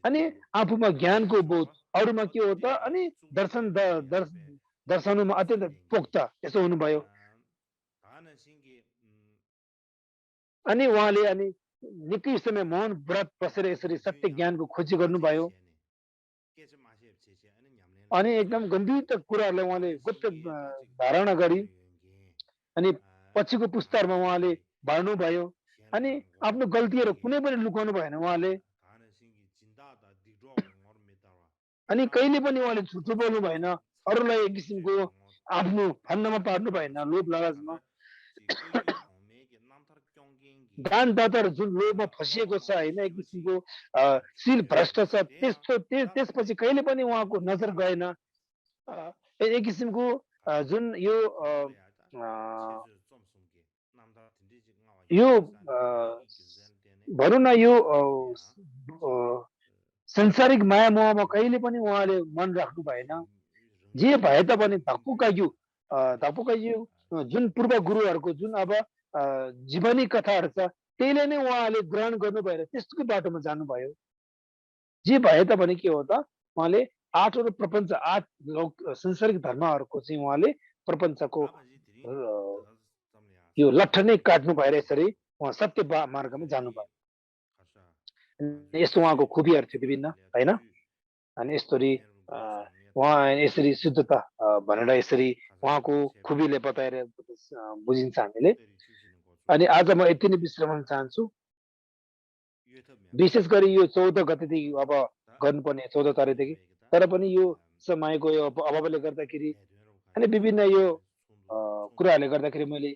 अनि आफूमा ज्ञानको बोध अरूमा के हो त अनि दर्शनमा अत्यन्त पोख्त यसो हुनुभयो अनि उहाँले अनि निकै समय मौन व्रत बसेर यसरी सत्य ज्ञानको खोजी गर्नुभयो अनि एकदम गम्भीर कुराहरूलाई उहाँले गुप्त धारणा गरी अनि पछिको पुस्ताहरूमा उहाँले बाँड्नुभयो अनि आफ्नो गल्तीहरू कुनै पनि लुकाउनु भएन उहाँले अनि कहिले पनि उहाँले झुटो बोल्नु भएन अरूलाई एक किसिमको आफ्नो फन्दामा पार्नु भएन लोभ लालचमा दानदाताहरू जुन लोभमा फसिएको छ होइन एक किसिमको शील भ्रष्ट छ त्यसपछि कहिले पनि उहाँको नजर गएन एक किसिमको जुन यो भनौँ न यो सांसारिक माया मोहमा कहिले पनि उहाँले मन राख्नु भएन जे भए तापनि धक्पुकायु जुन पूर्व गुरुहरूको जुन अब जीवनी कथाहरू छ त्यसले नै उहाँले ग्रहण गर्नु भएर त्यस्तोकै बाटोमा जानुभयो जे भए तापनि के हो त उहाँले आठवटा प्रपञ्च आठ सांसारिक धर्महरूको चाहिँ उहाँले प्रपञ्चको यो लट्ठ नै काट्नु भएर यसरी उहाँ सत्य मार्गमा जानुभयो यस्तो उहाँको खुबीहरू थियो विभिन्न होइन अनि यसरी उहाँ यसरी शुद्धता भनेर यसरी उहाँको खुबीले बताएर बुझिन्छ हामीले अनि आज म यति नै विश्राम गर्न चाहन्छु विशेष गरी यो 14 गतेदेखि अब गर्नुपर्ने 14 तारिकदेखि तर पनि यो समयको यो अभावले गर्दाखेरि अनि विभिन्न यो कुराहरूले गर्दाखेरि मैले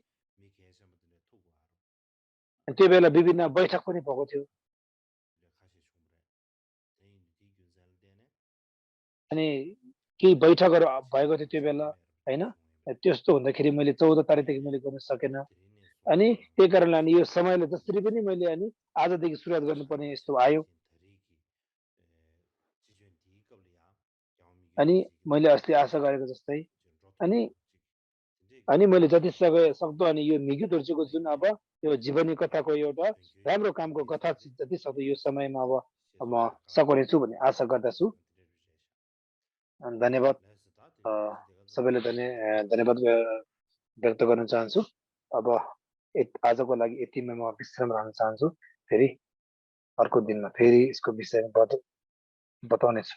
त्यो बेला विभिन्न बैठक पनि भएको थियो अनि केही बैठकहरू भएको थियो त्यो बेला हैन त्यस्तो हुँदाखेरि मैले 14 तारिखदेखि मैले गर्न सकेन अनि त्यही कारणले अनि यो समयले जसरी पनि मैले अनि आजदेखि सुरुवात गर्नुपर्ने यस्तो आयो अनि मैले अस्ति आशा गरेको जस्तै अनि अनि मैले जति सक्दो अनि यो मिगु दोर्जेको जुन अब यो जीवनी कथाको एउटा राम्रो कामको कथा जति सक्दो यो समयमा अब म सघाउनेछु भन्ने आशा गर्दछु अनि धन्यवाद अ, सबैलाई धन्यवाद व्यक्त गर्न चाहन्छु अब आजको लागि यतिमै म विश्राम रहन चाहन्छु फेरि अर्को दिनमा फेरि यसको विषयमा बताउनेछु